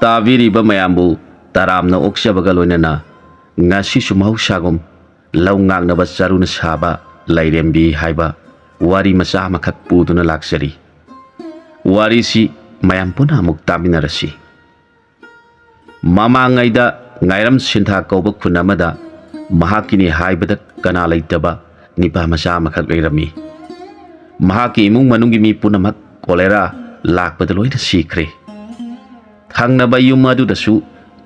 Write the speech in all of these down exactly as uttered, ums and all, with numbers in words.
ꯇꯥꯕꯤꯔꯤꯕ ꯃꯌꯥꯝꯕꯨ ꯇꯔꯥꯝꯅ ꯑꯣꯛꯆꯕꯒ ꯂꯣꯏꯅꯅ ꯉꯁꯤꯁꯨ ꯃꯍꯧꯁꯥꯒꯨꯝ ꯂꯧ ꯉꯥꯛꯅꯕ ꯆꯔꯨꯅ ꯁꯥꯕ ꯂꯥꯏꯔꯦꯝꯕꯤ ꯍꯥꯏꯕ ꯋꯥꯔꯤ ꯃꯆꯥ ꯑꯃꯈꯛ ꯄꯨꯗꯨꯅ ꯂꯥꯛꯆꯔꯤ꯫ ꯋꯥꯔꯤꯁꯤ ꯃꯌꯥꯝ ꯄꯨꯟꯅ ꯑꯃꯨꯛ ꯇꯥꯃꯤꯟꯅꯔꯁꯤ꯫ ꯃꯃꯥꯡꯉꯩꯗ ꯉꯥꯏꯔꯝ ꯁꯤꯟꯊꯥ ꯀꯧꯕ ꯈꯨꯟ ꯑꯃꯗ ꯃꯍꯥꯛꯀꯤꯅꯤ ꯍꯥꯏꯕꯗ ꯀꯅꯥ ꯂꯩꯇꯕ ꯅꯤꯄꯥ ꯃꯆꯥ ꯑꯃꯈꯛ ꯂꯩꯔꯝꯃꯤ꯫ ꯃꯍꯥꯛꯀꯤ ꯏꯃꯨꯡ ꯃꯅꯨꯡꯒꯤ ꯃꯤ ꯄꯨꯝꯅꯃꯛ ꯀꯣꯂꯦꯔꯥ ꯂꯥꯛꯄꯗ ꯂꯣꯏꯅ ꯁꯤꯈ꯭ꯔꯦ꯫ ꯊꯪꯅꯕ ꯌꯨꯝ ꯑꯗꯨꯗꯁꯨ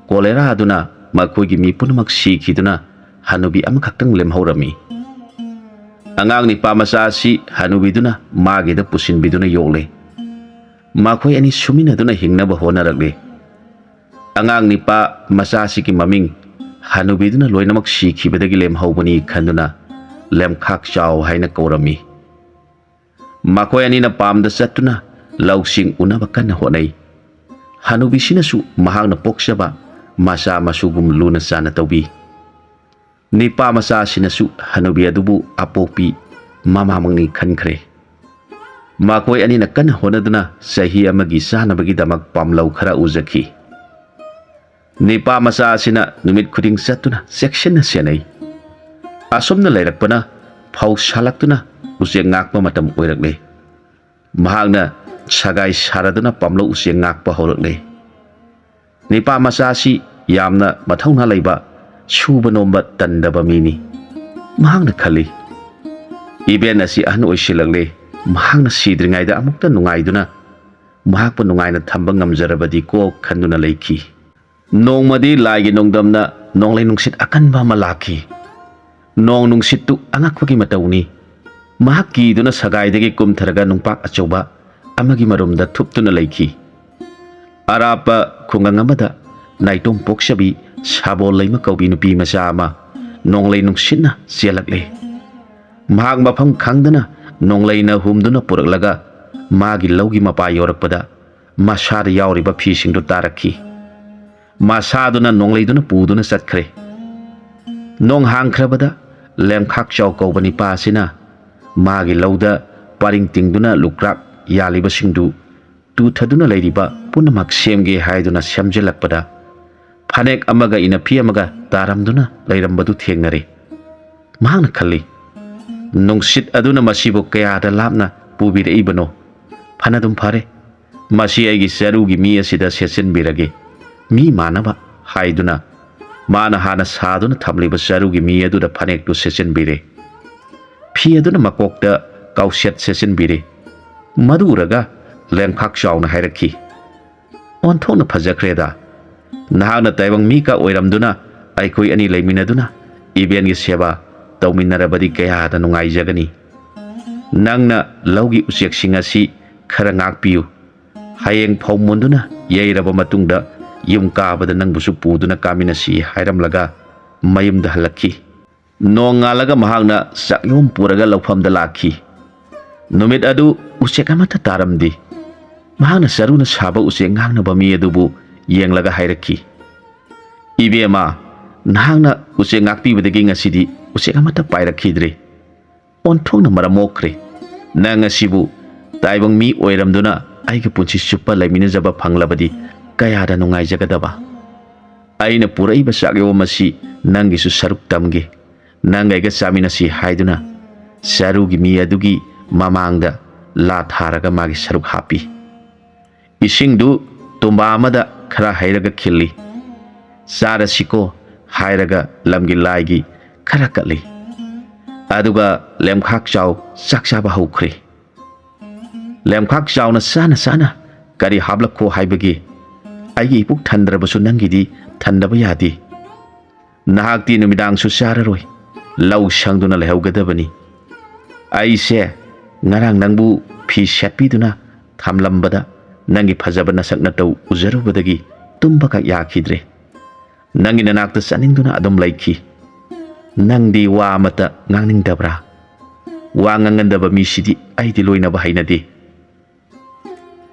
ꯀꯣꯂꯦꯔꯥ ꯑꯗꯨꯅ ꯃꯈꯣꯏꯒꯤ ꯃꯤ ꯄꯨꯝꯅꯃꯛ ꯁꯤꯈꯤꯗꯨꯅ ꯍꯅꯨꯕꯤ ꯑꯃꯈꯛꯇꯪ ꯂꯦꯝꯍꯧꯔꯝꯃꯤ꯫ ꯑꯉꯥꯡ ꯅꯤꯄꯥ ꯃꯆꯥ ꯑꯁꯤ ꯍꯅꯨꯕꯤꯗꯨꯅ ꯃꯥꯒꯤꯗ ꯄꯨꯁꯤꯟꯕꯤꯗꯨꯅ ꯌꯣꯛꯂꯦ꯫ ꯃꯈꯣꯏ ꯑꯅꯤ ꯁꯨꯃꯤꯟꯅꯗꯨꯅ ꯍꯤꯡꯅꯕ ꯍꯣꯠꯅꯔꯛꯂꯦ꯫ ꯑꯉꯥꯡ ꯅꯤꯄꯥ ꯃꯆꯥꯁꯤꯒꯤ ꯃꯃꯤꯡ ꯍꯅꯨꯕꯤꯗꯨꯅ ꯂꯣꯏꯅꯃꯛ ꯁꯤꯈꯤꯕꯗꯒꯤ ꯂꯦꯝꯍꯧꯕꯅꯤ ꯈꯟꯗꯨꯅ ꯂꯦꯝꯈꯥꯛ ꯆꯥꯎ ꯍꯥꯏꯅ ꯀꯧꯔꯝꯃꯤ꯫ ꯃꯈꯣꯏ ꯑꯅꯤꯅ ꯄꯥꯝꯗ ꯆꯠꯇꯨꯅ ꯂꯧꯁꯤꯡ ꯎꯅꯕ ꯀꯟꯅ ꯍꯣꯠꯅꯩ꯫ ꯍꯅꯨꯕꯤꯁꯤꯅꯁꯨ ꯃꯍꯥꯛꯅ ꯄꯣꯛꯆꯕ ꯃꯆꯥ ꯃꯁꯨꯒꯨꯝ ꯂꯨꯅ ꯆꯥꯟꯅ ꯇꯧꯕꯤ꯫ ꯅꯤꯄꯥ ꯃꯆꯥꯁꯤꯅꯁꯨ ꯍꯅꯨꯕꯤ ꯑꯗꯨꯕꯨ ꯑꯄꯣꯛꯄꯤ ꯃꯃꯥꯃꯛꯅꯤ ꯈꯟꯈ꯭ꯔꯦ꯫ ꯃꯈꯣꯏ ꯑꯅꯤꯅ ꯀꯟꯅ ꯍꯣꯠꯅꯗꯨꯅ ꯆꯍꯤ ꯑꯃꯒꯤ ꯆꯥꯅꯕꯒꯤꯗꯃꯛ ꯄꯥꯝꯂꯧ ꯈꯔ ꯎꯖꯈꯤ꯫ ꯅꯤꯄꯥ ꯃꯆꯥ ꯑꯁꯤꯅ ꯅꯨꯃꯤꯠ ꯈꯨꯗꯤꯡ ꯆꯠꯇꯨꯅ ꯆꯦꯛꯁꯤꯟꯅ ꯁꯦꯟꯅꯩ꯫ ꯑꯁꯨꯝꯅ ꯂꯩꯔꯛꯄꯅ ꯐꯧ ꯁꯥꯠꯂꯛꯇꯨꯅ ꯎꯆꯦꯛ ꯉꯥꯛꯄ ꯃꯇꯝ ꯑꯣꯏꯔꯛꯂꯦ꯫ ꯃꯍꯥꯛꯅ ꯁꯒꯥꯏ ꯁꯥꯔꯗꯨꯅ ꯄꯥꯝꯂꯧ ꯎꯆꯦꯛ ꯉꯥꯛꯄ ꯍꯧꯔꯛꯂꯦ꯫ ꯅꯤꯄꯥ ꯃꯆꯥ ꯑꯁꯤ ꯌꯥꯝꯅ ꯃꯊꯧꯅꯥ ꯂꯩꯕ, ꯁꯨꯕ ꯅꯣꯝꯕ ꯇꯟꯗꯕ ꯃꯤꯅꯤ꯫ ꯃꯍꯥꯛꯅ ꯈꯜꯂꯤ, "ꯏꯕꯦꯟ ꯑꯁꯤ ꯑꯍꯟ ꯑꯣꯏꯁꯤꯜꯂꯛꯂꯦ, ꯃꯍꯥꯛꯅ ꯁꯤꯗ꯭ꯔꯤꯉꯩꯗ ꯑꯃꯨꯛꯇ ꯅꯨꯡꯉꯥꯏꯗꯨꯅ ꯃꯍꯥꯛꯄꯨ ꯅꯨꯡꯉꯥꯏꯅ ꯊꯝꯕ ꯉꯝꯖꯔꯕꯗꯤ ꯀꯣ" ꯈꯟꯗꯨꯅ ꯂꯩꯈꯤ꯫ ꯅꯣꯡꯃꯗꯤ ꯂꯥꯏꯒꯤ ꯅꯣꯡꯗꯝꯅ ꯅꯣꯡꯂꯩ ꯅꯨꯡꯁꯤꯠ ꯑꯀꯟꯕ ꯑꯃ ꯂꯥꯛꯈꯤ꯫ ꯅꯣꯡ ꯅꯨꯡꯁꯤꯠꯇꯨ ꯑꯉꯛꯄꯒꯤ ꯃꯇꯧꯅꯤ꯫ ꯃꯍꯥꯛ ꯀꯤꯗꯨꯅ ꯁꯒꯥꯏꯗꯒꯤ ꯀꯨꯝꯊꯔꯒ ꯅꯨꯡꯄꯥꯛ ꯑꯆꯧꯕ ꯑꯃꯒꯤ ꯃꯔꯨꯝꯗ ꯊꯨꯞꯇꯨꯅ ꯂꯩꯈꯤ꯫ ꯑꯔꯥꯞꯄ ꯈꯨꯡꯒꯪ ꯑꯃꯗ ꯅꯥꯏꯇꯣꯝ ꯄꯣꯛꯆꯕꯤ ꯁꯥꯕꯣꯜ ꯂꯩꯃ ꯀꯧꯕꯤ ꯅꯨꯄꯤ ꯃꯆꯥ ꯑꯃ ꯅꯣꯡꯂꯩ ꯅꯨꯡꯁꯤꯠꯅ ꯆꯦꯜꯂꯛꯂꯦ꯫ ꯃꯍꯥꯛ ꯃꯐꯝ ꯈꯪꯗꯅ ꯅꯣꯡꯂꯩꯅ ꯍꯨꯝꯗꯨꯅ ꯄꯨꯔꯛꯂꯒ ꯃꯥꯒꯤ ꯂꯧꯒꯤ ꯃꯄꯥ ꯌꯧꯔꯛꯄꯗ ꯃꯁꯥꯗ ꯌꯥꯎꯔꯤꯕ ꯐꯤꯁꯤꯡꯗꯨ ꯇꯥꯔꯛꯈꯤ꯫ ꯃꯁꯥꯗꯨꯅ ꯅꯣꯡꯂꯩꯗꯨꯅ ꯄꯨꯗꯨꯅ ꯆꯠꯈ꯭ꯔꯦ꯫ ꯅꯣꯡ ꯍꯥꯡꯈ꯭ꯔꯕꯗ ꯂꯦꯝꯈꯥꯛ ꯆꯥꯎ ꯀꯧꯕ ꯅꯤꯄꯥ ꯑꯁꯤꯅ ꯃꯥꯒꯤ ꯂꯧꯗ ꯄꯔꯤꯡ ꯇꯤꯡꯗꯨꯅ ꯂꯨꯀ꯭ꯔꯥꯛ ꯌꯥꯜꯂꯤꯕꯁꯤꯡꯗꯨ ꯇꯨꯊꯗꯨꯅ ꯂꯩꯔꯤꯕ ꯄꯨꯝꯅꯃꯛ ꯁꯦꯝꯒꯦ ꯍꯥꯏꯗꯨꯅ ꯁꯦꯝꯖꯤꯜꯂꯛꯄꯗ, ꯐꯅꯦꯛ ꯑꯃꯒ ꯏꯅꯐꯤ ꯑꯃꯒ ꯇꯥꯔꯝꯗꯨꯅ ꯂꯩꯔꯝꯕꯗꯨ ꯊꯦꯡꯅꯔꯦ꯫ ꯃꯍꯥꯛꯅ ꯈꯜꯂꯤ, "ꯅꯨꯡꯁꯤꯠ ꯑꯗꯨꯅ ꯃꯁꯤꯕꯨ ꯀꯌꯥꯗ ꯂꯥꯞꯅ ꯄꯨꯕꯤꯔꯛꯏꯕꯅꯣ? ꯐꯅꯗꯨꯝ ꯐꯔꯦ, ꯃꯁꯤ ꯑꯩꯒꯤ ꯆꯔꯨꯒꯤ ꯃꯤ ꯑꯁꯤꯗ ꯁꯦꯠꯆꯤꯟꯕꯤꯔꯒꯦ꯫ ꯃꯤ ꯃꯥꯟꯅꯕ" ꯍꯥꯏꯗꯨꯅ ꯃꯥꯅ ꯍꯥꯟꯅ ꯁꯥꯗꯨꯅ ꯊꯝꯂꯤꯕ ꯆꯔꯨꯒꯤ ꯃꯤ ꯑꯗꯨꯗ ꯐꯅꯦꯛꯇꯨ ꯁꯦꯠꯆꯤꯟꯕꯤꯔꯦ꯫ ꯐꯤ ꯑꯗꯨꯅ ꯃꯀꯣꯛꯇ ꯀꯥꯎꯁꯦꯠ ꯁꯦꯠꯆꯤꯟꯕꯤꯔꯦ꯫ ꯃꯗꯨ ꯎꯔꯒ ꯂꯦꯝꯈꯥꯛ ꯆꯥꯎꯅ ꯍꯥꯏꯔꯛꯈꯤ, "ꯑꯣꯟꯊꯣꯛꯅ ꯐꯖꯈ꯭ꯔꯦꯗ꯫ ꯅꯍꯥꯛꯅ ꯇꯥꯏꯕꯪ ꯃꯤꯀ ꯑꯣꯏꯔꯝꯗꯨꯅ ꯑꯩꯈꯣꯏ ꯑꯅꯤ ꯂꯩꯃꯤꯟꯅꯗꯨꯅ ꯏꯕꯦꯟꯒꯤ ꯁꯦꯕꯥ ꯇꯧꯃꯤꯟꯅꯔꯕꯗꯤ ꯀꯌꯥꯗ ꯅꯨꯡꯉꯥꯏꯖꯒꯅꯤ꯫ ꯅꯪꯅ ꯂꯧꯒꯤ ꯎꯆꯦꯛꯁꯤꯡ ꯑꯁꯤ ꯈꯔ ꯉꯥꯛꯄꯤꯌꯨ꯫ ꯍꯌꯦꯡ ꯐꯧ ꯃꯨꯟꯗꯨꯅ ꯌꯩꯔꯕ ꯃꯇꯨꯡꯗ ꯌꯨꯝ ꯀꯥꯕꯗ ꯅꯪꯕꯨꯁꯨ ꯄꯨꯗꯨꯅ ꯀꯥꯃꯤꯟꯅꯁꯤ" ꯍꯥꯏꯔꯝꯂꯒ ꯃꯌꯨꯝꯗ ꯍꯜꯂꯛꯈꯤ꯫ ꯅꯣꯡꯉꯥꯜꯂꯒ ꯃꯍꯥꯛꯅ ꯆꯥꯛꯌꯣꯝ ꯄꯨꯔꯒ ꯂꯧꯐꯝꯗ ꯂꯥꯛꯈꯤ꯫ ꯅꯨꯃꯤꯠ ꯑꯗꯨ ꯎꯆꯦꯛ ꯑꯃꯠꯇ ꯇꯥꯔꯝꯗꯦ꯫ ꯃꯍꯥꯛꯅ ꯆꯔꯨꯅ ꯁꯥꯕ ꯎꯆꯦꯛ ꯉꯥꯛꯅꯕ ꯃꯤ ꯑꯗꯨꯕꯨ ꯌꯦꯡꯂꯒ ꯍꯥꯏꯔꯛꯈꯤ, "ꯏꯕꯦꯝꯃ, ꯅꯍꯥꯛꯅ ꯎꯆꯦꯛ ꯉꯥꯛꯄꯤꯕꯗꯒꯤ ꯉꯁꯤꯗꯤ ꯎꯆꯦꯛ ꯑꯃꯠꯇ ꯄꯥꯏꯔꯛꯈꯤꯗ꯭ꯔꯦ꯫ ꯑꯣꯟꯊꯣꯛꯅ ꯃꯔꯝ ꯃꯣꯛꯈ꯭ꯔꯦ꯫ ꯅꯪ ꯑꯁꯤꯕꯨ ꯇꯥꯏꯕꯪ ꯃꯤ ꯑꯣꯏꯔꯝꯗꯨꯅ ꯑꯩꯒ ꯄꯨꯟꯁꯤ ꯆꯨꯞꯄ ꯂꯩꯃꯤꯟꯅꯖꯕ ꯐꯪꯂꯕꯗꯤ ꯀꯌꯥꯗ ꯅꯨꯡꯉꯥꯏꯖꯒꯗꯕ꯫ ꯑꯩꯅ ꯄꯨꯔꯛꯏꯕ ꯆꯥꯛꯌꯣꯝ ꯑꯁꯤ ꯅꯪꯒꯤꯁꯨ ꯁꯔꯨꯛ ꯇꯝꯒꯦ꯫ ꯅꯪꯒ ꯑꯩꯒ ꯆꯥꯃꯤꯟꯅꯁꯤ" ꯍꯥꯏꯗꯨꯅ ꯆꯔꯨꯒꯤ ꯃꯤ ꯑꯗꯨꯒꯤ ꯃꯃꯥꯡꯗ ꯂꯥ ꯊꯥꯔꯒ ꯃꯥꯒꯤ ꯁꯔꯨꯛ ꯍꯥꯞꯄꯤ꯫ ꯏꯁꯤꯡꯗꯨ ꯇꯨꯝꯕꯥ ꯑꯃꯗ ꯈꯔ ꯍꯩꯔꯒ ꯈꯤꯜꯂꯤ꯫ "ꯆꯥꯔꯁꯤꯀꯣ" ꯍꯥꯏꯔꯒ ꯂꯝꯒꯤ ꯂꯥꯏꯒꯤ ꯈꯔ ꯀꯠꯂꯤ꯫ ꯑꯗꯨꯒ ꯂꯦꯝꯈꯥꯛ ꯆꯥꯎ ꯆꯥꯛ ꯆꯥꯕ ꯍꯧꯈ꯭ꯔꯦ꯫ ꯂꯦꯝꯈꯥꯛ ꯆꯥꯎꯅ ꯆꯥꯅ ꯆꯥꯅ "ꯀꯔꯤ ꯍꯥꯞꯂꯛꯈꯣ ꯍꯥꯏꯕꯒꯦ? ꯑꯩꯒꯤ ꯏꯄꯨꯛ ꯊꯟꯗ꯭ꯔꯕꯁꯨ ꯅꯪꯒꯤꯗꯤ ꯊꯟꯗꯕ ꯌꯥꯗꯦ꯫ ꯅꯍꯥꯛꯇꯤ ꯅꯨꯃꯤꯗꯥꯡꯁꯨ ꯆꯥꯔꯔꯣꯏ, ꯂꯧ ꯁꯪꯗꯨꯅ ꯂꯩꯍꯧꯒꯗꯕꯅꯤ꯫ ꯑꯩꯁꯦ ꯉꯔꯥꯡ ꯅꯪꯕꯨ ꯐꯤ ꯁꯦꯠꯄꯤꯗꯨꯅ ꯊꯝꯂꯝꯕꯗ ꯅꯪꯒꯤ ꯐꯖꯕ ꯅꯁꯛ ꯅꯇꯧ ꯎꯖꯔꯨꯕꯗꯒꯤ ꯇꯨꯝꯕꯈꯛ ꯌꯥꯈꯤꯗ꯭ꯔꯦ꯫ ꯅꯪꯒꯤ ꯅꯅꯥꯛꯇ ꯆꯠꯅꯤꯡꯗꯨꯅ ꯑꯗꯨꯝ ꯂꯩꯈꯤ꯫ ꯅꯪꯗꯤ ꯋꯥ ꯑꯃꯠꯇ ꯉꯥꯡꯅꯤꯡꯗꯕ꯭ꯔꯥ? ꯋꯥ ꯉꯥꯡꯒꯟꯗꯕ ꯃꯤꯁꯤꯗꯤ ꯑꯩꯗꯤ ꯂꯣꯏꯅꯕ ꯍꯩꯅꯗꯦ꯫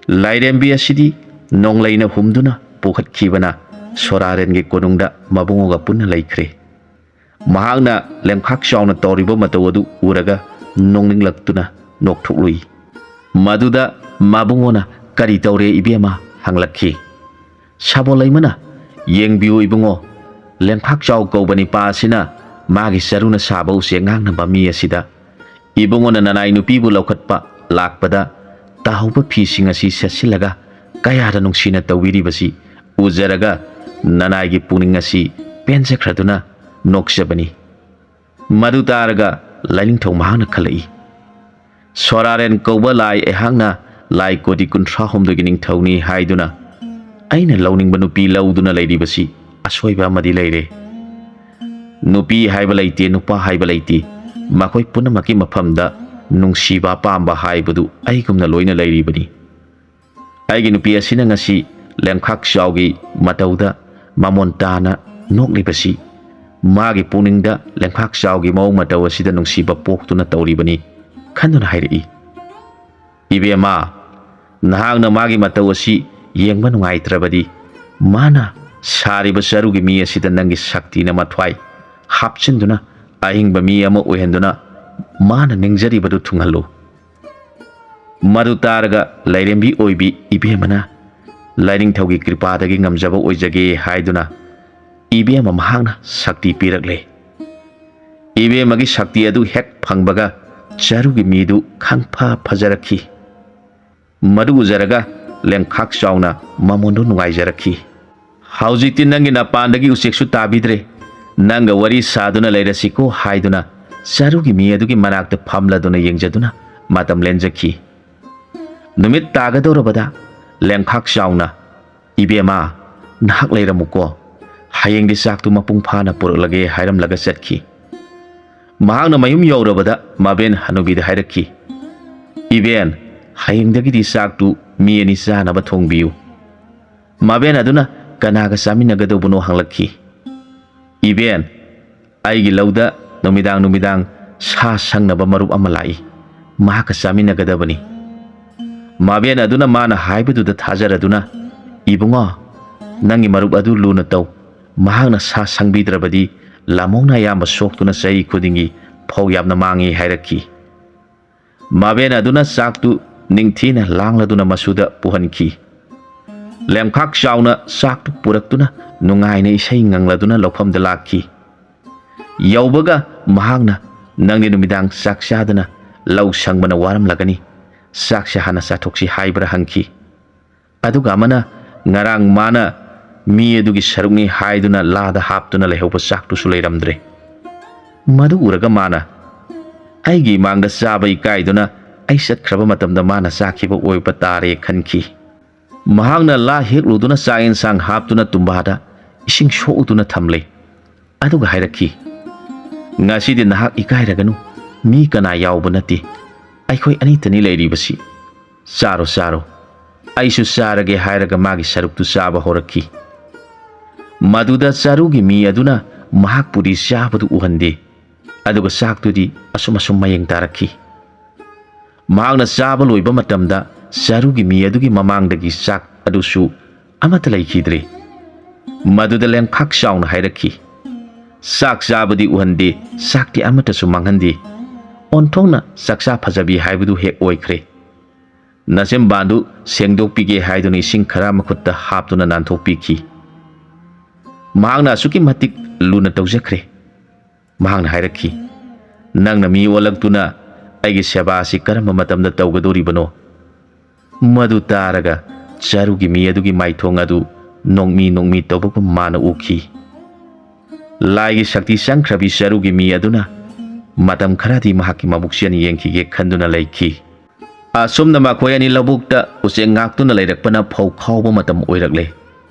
ꯂꯥꯏꯔꯦꯝꯕꯤ ꯑꯁꯤꯗꯤ ꯅꯣꯡꯂꯩꯅ ꯍꯨꯝꯗꯨꯅ ꯄꯨꯈꯠꯈꯤꯕꯅ ꯁꯣꯔꯥꯔꯦꯟꯒꯤ ꯀꯣꯅꯨꯡꯗ ꯃꯕꯨꯡꯉꯣꯒ ꯄꯨꯟꯅ ꯂꯩꯈ꯭ꯔꯦ꯫ ꯃꯍꯥꯛꯅ ꯂꯦꯝꯈꯥꯛ ꯆꯥꯎꯅ ꯇꯧꯔꯤꯕ ꯃꯇꯧ ꯑꯗꯨ ꯎꯔꯒ ꯅꯣꯡꯅꯤꯡꯂꯛꯇꯨꯅ ꯅꯣꯛꯊꯣꯛꯂꯨꯏ꯫ ꯃꯗꯨꯗ ꯃꯕꯨꯡꯉꯣꯅ "ꯀꯔꯤ ꯇꯧꯔꯦ ꯏꯕꯦꯝꯃ?" ꯍꯪꯂꯛꯈꯤ꯫ ꯁꯥꯕꯣꯜ ꯂꯩꯃꯅ, "ꯌꯦꯡꯕꯤꯌꯨ ꯏꯕꯨꯡꯉꯣ, ꯂꯦꯡꯈꯥꯛꯆꯥꯎ ꯀꯧꯕ ꯅꯤꯄꯥ ꯑꯁꯤꯅ ꯃꯥꯒꯤ ꯆꯔꯨꯅ ꯁꯥꯕ ꯎꯆꯦꯛ ꯉꯥꯡꯅꯕ ꯃꯤ ꯑꯁꯤꯗ ꯏꯕꯨꯡꯉꯣꯅ ꯅꯅꯥꯏ ꯅꯨꯄꯤꯕꯨ ꯂꯧꯈꯠꯄ ꯂꯥꯛꯄꯗ ꯇꯥꯍꯧꯕ ꯐꯤꯁꯤꯡ ꯑꯁꯤ ꯁꯦꯠꯆꯤꯜꯂꯒ ꯀꯌꯥꯗ ꯅꯨꯡꯁꯤꯅ ꯇꯧꯕꯤꯔꯤꯕꯁꯤ ꯎꯖꯔꯒ ꯅꯅꯥꯏꯒꯤ ꯄꯨꯛꯅꯤꯡ ꯑꯁꯤ ꯄꯦꯟꯖꯈ꯭ꯔꯗꯨꯅ ꯅꯣꯛꯆꯕꯅꯤ꯫" ꯃꯗꯨ ꯇꯥꯔꯒ ꯂꯥꯏꯅꯤꯡꯊꯧ ꯃꯍꯥꯛꯅ ꯈꯜꯂꯛꯏ, "ꯁꯣꯔꯥꯔꯦꯟ ꯀꯧꯕ ꯂꯥꯏ ꯑꯩꯍꯥꯛꯅ ꯂꯥꯏ ꯀꯣꯇꯤ ꯀꯨꯟꯊ꯭ꯔꯥ ꯍꯨꯝꯗꯣꯏꯒꯤ ꯅꯤꯡꯊꯧꯅꯤ ꯍꯥꯏꯗꯨꯅ ꯑꯩꯅ ꯂꯧꯅꯤꯡꯕ ꯅꯨꯄꯤ ꯂꯧꯗꯨꯅ ꯂꯩꯔꯤꯕꯁꯤ ꯑꯁꯣꯏꯕ ꯑꯃꯗꯤ ꯂꯩꯔꯦ꯫ ꯅꯨꯄꯤ ꯍꯥꯏꯕ ꯂꯩꯇꯦ, ꯅꯨꯄꯥ ꯍꯥꯏꯕ ꯂꯩꯇꯦ, ꯃꯈꯣꯏ ꯄꯨꯝꯅꯃꯛꯀꯤ ꯃꯐꯝꯗ ꯅꯨꯡꯁꯤꯕ ꯑꯄꯥꯝꯕ ꯍꯥꯏꯕꯗꯨ ꯑꯩꯒꯨꯝꯅ ꯂꯣꯏꯅ ꯂꯩꯔꯤꯕꯅꯤ꯫ ꯑꯩꯒꯤ ꯅꯨꯄꯤ ꯑꯁꯤꯅ ꯉꯁꯤ ꯂꯦꯡꯈꯥꯛꯆꯥꯎꯒꯤ ꯃꯇꯧꯗ ꯃꯃꯣꯟ ꯇꯥꯅ ꯅꯣꯛꯂꯤꯕꯁꯤ ꯃꯥꯒꯤ ꯄꯨꯛꯅꯤꯡꯗ ꯂꯦꯡꯈꯥꯛꯆꯥꯎꯒꯤ ꯃꯑꯣꯡ ꯃꯇꯧ ꯑꯁꯤꯗ ꯅꯨꯡꯁꯤꯕ ꯄꯣꯛꯇꯨꯅ ꯇꯧꯔꯤꯕꯅꯤ" ꯈꯟꯗꯨꯅ ꯍꯥꯏꯔꯛꯏ꯫ "ꯏꯕꯦꯝꯃ, ꯅꯍꯥꯛꯅ ꯃꯥꯒꯤ ꯃꯇꯧ ꯑꯁꯤ ꯌꯦꯡꯕ ꯅꯨꯡꯉꯥꯏꯇ꯭ꯔꯕꯗꯤ ꯃꯥꯅ ꯁꯥꯔꯤꯕ ꯆꯔꯨꯒꯤ ꯃꯤ ꯑꯁꯤꯗ ꯅꯪꯒꯤ ꯁꯛꯇꯤꯅ ꯃꯊ꯭ꯋꯥꯏ ꯍꯥꯞꯆꯤꯟꯗꯨꯅ ꯑꯍꯤꯡꯕ ꯃꯤ ꯑꯃ ꯑꯣꯏꯍꯟꯗꯨꯅ ꯃꯥꯅ ꯅꯤꯡꯖꯔꯤꯕꯗꯨ ꯊꯨꯡꯍꯜꯂꯨ꯫" ꯃꯗꯨ ꯇꯥꯔꯒ ꯂꯥꯏꯔꯦꯝꯕꯤ ꯑꯣꯏꯕꯤ ꯏꯕꯦꯝꯃꯅ ꯂꯥꯏꯅꯤꯡꯊꯧꯒꯤ ꯀ꯭ꯔꯤꯄꯥꯗꯒꯤ ꯉꯝꯖꯕ ꯑꯣꯏꯖꯒꯦ ꯍꯥꯏꯗꯨꯅ ꯏꯕꯦꯝꯃ ꯃꯍꯥꯛꯅ ꯁꯛꯇꯤ ꯄꯤꯔꯛꯂꯦ꯫ ꯏꯕꯦꯝꯃꯒꯤ ꯁꯛꯇꯤ ꯑꯗꯨ ꯍꯦꯛ ꯐꯪꯕꯒ ꯆꯔꯨꯒꯤ ꯃꯤꯗꯨ ꯈꯪꯐ ꯐꯖꯔꯛꯈꯤ꯫ ꯃꯗꯨ ꯎꯖꯔꯒ ꯂꯦꯡꯈꯥꯛ ꯆꯥꯎꯅ ꯃꯃꯣꯟꯗꯨ ꯅꯨꯡꯉꯥꯏꯖꯔꯛꯈꯤ꯫ "ꯍꯧꯖꯤꯛꯇꯤ ꯅꯪꯒꯤ ꯅꯄꯥꯟꯗꯒꯤ ꯎꯆꯦꯛꯁꯨ ꯇꯥꯕꯤꯗ꯭ꯔꯦ, ꯅꯪꯒ ꯋꯥꯔꯤ ꯁꯥꯗꯨꯅ ꯂꯩꯔꯁꯤꯀꯣ" ꯍꯥꯏꯗꯨꯅ ꯆꯔꯨꯒꯤ ꯃꯤ ꯑꯗꯨꯒꯤ ꯃꯅꯥꯛꯇ ꯐꯝꯂꯗꯨꯅ ꯌꯦꯡꯖꯗꯨꯅ ꯃꯇꯝ ꯂꯦꯟꯖꯈꯤ꯫ ꯅꯨꯃꯤꯠ ꯇꯥꯒꯗꯧꯔꯕꯗ ꯂꯦꯡꯈꯥꯛ ꯆꯥꯎꯅ, "ꯏꯕꯦꯝꯃ, ꯅꯍꯥꯛ ꯂꯩꯔꯝꯃꯨꯀꯣ, ꯍꯌꯦꯡꯗꯤ ꯆꯥꯛꯇꯨ ꯃꯄꯨꯡ ꯐꯥꯅ ꯄꯨꯔꯛꯂꯒꯦ" ꯍꯥꯏꯔꯝꯂꯒ ꯆꯠꯈꯤ꯫ ꯃꯍꯥꯛꯅ ꯃꯌꯨꯝ ꯌꯧꯔꯕꯗ ꯃꯕꯦꯟ ꯍꯅꯨꯕꯤꯗ ꯍꯥꯏꯔꯛꯈꯤ, "ꯏꯕꯦꯟ, ꯍꯌꯦꯡꯗꯒꯤꯗꯤ ꯆꯥꯛꯇꯨ ꯃꯤ ꯑꯅꯤ ꯆꯥꯅꯕ ꯊꯣꯡꯕꯤꯌꯨ꯫" ꯃꯕꯦꯟ ꯑꯗꯨꯅ ꯀꯅꯥꯒ ꯆꯥꯃꯤꯟꯅꯒꯗꯧꯕꯅꯣ ꯍꯪꯂꯛꯈꯤ꯫ "ꯏꯕꯦꯟ, ꯑꯩꯒꯤ ꯂꯧꯗ ꯅꯨꯃꯤꯗꯥꯡ ꯅꯨꯃꯤꯗꯥꯡ ꯁꯥ ꯁꯪꯅꯕ ꯃꯔꯨꯞ ꯑꯃ ꯂꯥꯛꯏ, ꯃꯍꯥꯛꯀ ꯆꯥꯃꯤꯟꯅꯒꯗꯕꯅꯤ꯫" ꯃꯕꯦꯟ ꯑꯗꯨꯅ ꯃꯥꯅ ꯍꯥꯏꯕꯗꯨꯗ ꯊꯥꯖꯔꯗꯨꯅ, "ꯏꯕꯨꯡꯉꯣ, ꯅꯪꯒꯤ ꯃꯔꯨꯞ ꯑꯗꯨ ꯂꯨꯅ ꯇꯧ, ꯃꯍꯥꯛꯅ ꯁꯥ ꯁꯪꯕꯤꯗ꯭ꯔꯕꯗꯤ ꯂꯥꯃꯣꯡꯅ ꯑꯌꯥꯝꯕ ꯁꯣꯛꯇꯨꯅ ꯆꯍꯤ ꯈꯨꯗꯤꯡꯒꯤ ꯐꯧ ꯌꯥꯝꯅ ꯃꯥꯡꯉꯤ" ꯍꯥꯏꯔꯛꯈꯤ꯫ ꯃꯕꯦꯟ ꯑꯗꯨꯅ ꯆꯥꯛꯇꯨ ꯅꯤꯡꯊꯤꯅ ꯂꯥꯡꯂꯗꯨꯅ ꯃꯁꯨꯗ ꯄꯨꯍꯟꯈꯤ꯫ ꯂꯦꯝꯈꯥꯛ ꯆꯥꯎꯅ ꯆꯥꯛꯇꯨ ꯄꯨꯔꯛꯇꯨꯅ ꯅꯨꯡꯉꯥꯏꯅ ꯏꯁꯩ ꯉꯪꯂꯗꯨꯅ ꯂꯧꯐꯝꯗ ꯂꯥꯛꯈꯤ꯫ ꯌꯧꯕꯒ ꯃꯍꯥꯛꯅ, "ꯅꯪꯗꯤ ꯅꯨꯃꯤꯗꯥꯡ ꯆꯥꯛ ꯆꯥꯗꯅ ꯂꯧ ꯁꯪꯕꯅ ꯋꯥꯔꯝꯂꯒꯅꯤ, ꯆꯥꯛꯁꯦ ꯍꯥꯟꯅ ꯆꯥꯊꯣꯛꯁꯤ" ꯍꯥꯏꯕ꯭ꯔꯥ ꯍꯪꯈꯤ꯫ ꯑꯗꯨꯒ ꯑꯃꯅ, "ꯉꯔꯥꯡ ꯃꯥꯅ ꯃꯤ ꯑꯗꯨꯒꯤ ꯁꯔꯨꯛꯅꯤ ꯍꯥꯏꯗꯨꯅ ꯂꯥꯗ ꯍꯥꯞꯇꯨꯅ ꯂꯩꯍꯧꯕ ꯆꯥꯛꯇꯨꯁꯨ ꯂꯩꯔꯝꯗ꯭ꯔꯦ"꯫ ꯃꯗꯨ ꯎꯔꯒ ꯃꯥꯅ, "ꯑꯩꯒꯤ ꯏꯃꯥꯡꯗ ꯆꯥꯕ ꯏꯀꯥꯏꯗꯨꯅ ꯑꯩ ꯆꯠꯈ꯭ꯔꯕ ꯃꯇꯝꯗ ꯃꯥꯅ ꯆꯥꯈꯤꯕ ꯑꯣꯏꯕ ꯇꯥꯔꯦ" ꯈꯟꯈꯤ꯫ ꯃꯍꯥꯛꯅ ꯂꯥ ꯍꯦꯛꯂꯨꯗꯨꯅ ꯆꯥꯛ ꯌꯦꯟꯁꯥꯡ ꯍꯥꯞꯇꯨꯅ ꯇꯨꯝꯕꯥꯗ ꯏꯁꯤꯡ ꯁꯣꯛꯎꯗꯨꯅ ꯊꯝꯂꯦ꯫ ꯑꯗꯨꯒ ꯍꯥꯏꯔꯛꯈꯤ, "ꯉꯁꯤꯗꯤ ꯅꯍꯥꯛ ꯏꯀꯥꯏꯔꯒꯅꯨ, ꯃꯤ ꯀꯅꯥ ꯌꯥꯎꯕ ꯅꯠꯇꯦ, ꯑꯩꯈꯣꯏ ꯑꯅꯤꯇꯅꯤ ꯂꯩꯔꯤꯕꯁꯤ꯫ ꯆꯥꯔꯣ, ꯆꯥꯔꯣ, ꯑꯩꯁꯨ ꯆꯥꯔꯒꯦ" ꯍꯥꯏꯔꯒ ꯃꯥꯒꯤ ꯁꯔꯨꯛꯇꯨ ꯆꯥꯕ ꯍꯧꯔꯛꯈꯤ꯫ ꯃꯗꯨꯗ ꯆꯔꯨꯒꯤ ꯃꯤ ꯑꯗꯨꯅ ꯃꯍꯥꯛꯄꯨꯗꯤ ꯆꯥꯕꯗꯨ ꯎꯍꯟꯗꯦ, ꯑꯗꯨꯒ ꯆꯥꯛꯇꯨꯗꯤ ꯑꯁꯨꯝ ꯑꯁꯨꯝ ꯃꯌꯦꯡ ꯇꯥꯔꯛꯈꯤ꯫ ꯃꯍꯥꯛꯅ ꯆꯥꯕ ꯂꯣꯏꯕ ꯃꯇꯝꯗ ꯆꯔꯨꯒꯤ ꯃꯤ ꯑꯗꯨꯒꯤ ꯃꯃꯥꯡꯗꯒꯤ ꯆꯥꯛ ꯑꯗꯨꯁꯨ ꯑꯃꯠꯇ ꯂꯩꯈꯤꯗ꯭ꯔꯦ꯫ ꯃꯗꯨꯗ ꯂꯦꯝꯈꯥꯛ ꯆꯥꯎꯅ ꯍꯥꯏꯔꯛꯈꯤ, "ꯆꯥꯛ ꯆꯥꯕꯗꯤ ꯎꯍꯟꯗꯦ, ꯆꯥꯛꯇꯤ ꯑꯃꯠꯇꯁꯨ ꯃꯥꯡꯍꯟꯗꯦ꯫ ꯑꯣꯟꯊꯣꯛꯅ ꯆꯥꯛꯆꯥ ꯐꯖꯕꯤ ꯍꯥꯏꯕꯗꯨ ꯍꯦꯛ ꯑꯣꯏꯈ꯭ꯔꯦ"꯫ ꯅꯆꯤꯟꯕꯥꯟꯗꯨ ꯁꯦꯡꯗꯣꯛꯄꯤꯒꯦ ꯍꯥꯏꯗꯨꯅ ꯏꯁꯤꯡ ꯈꯔ ꯃꯈꯨꯠꯇ ꯍꯥꯞꯇꯨꯅ ꯅꯥꯟꯊꯣꯛꯄꯤꯈꯤ꯫ ꯃꯍꯥꯛꯅ ꯑꯁꯨꯛꯀꯤ ꯃꯇꯤꯛ ꯂꯨꯅ ꯇꯧꯖꯈ꯭ꯔꯦ꯫ ꯃꯍꯥꯛꯅ ꯍꯥꯏꯔꯛꯈꯤ, "ꯅꯪꯅ ꯃꯤ ꯑꯣꯜꯂꯛꯇꯨꯅ ꯑꯩꯒꯤ ꯁꯦꯕꯥ ꯑꯁꯤ ꯀꯔꯝꯕ ꯃꯇꯝꯗ ꯇꯧꯒꯗꯧꯔꯤꯕꯅꯣ?" ꯃꯗꯨ ꯇꯥꯔꯒ ꯆꯔꯨꯒꯤ ꯃꯤ ꯑꯗꯨꯒꯤ ꯃꯥꯏꯊꯣꯡ ꯑꯗꯨ ꯅꯣꯡꯃꯤ ꯅꯣꯡꯃꯤ ꯇꯧꯕꯒꯨꯝ ꯃꯥꯅ ꯎꯈꯤ꯫ ꯂꯥꯏꯒꯤ ꯁꯛꯇꯤ ꯆꯪꯈ꯭ꯔꯕꯤ ꯆꯔꯨꯒꯤ ꯃꯤ ꯑꯗꯨꯅ ꯃꯇꯝ ꯈꯔꯗꯤ ꯃꯍꯥꯛꯀꯤ ꯃꯕꯨꯛꯆꯦꯜ ꯌꯦꯡꯈꯤꯒꯦ ꯈꯟꯗꯨꯅ ꯂꯩꯈꯤ꯫ ꯑꯁꯨꯝꯅ ꯃꯈꯣꯏ ꯑꯅꯤ ꯂꯧꯕꯨꯛꯇ ꯎꯆꯦꯛ ꯉꯥꯛꯇꯨꯅ ꯂꯩꯔꯛꯄꯅ ꯐꯧ ꯈꯥꯎꯕ ꯃꯇꯝ ꯑꯣꯏꯔꯛꯂꯦ꯫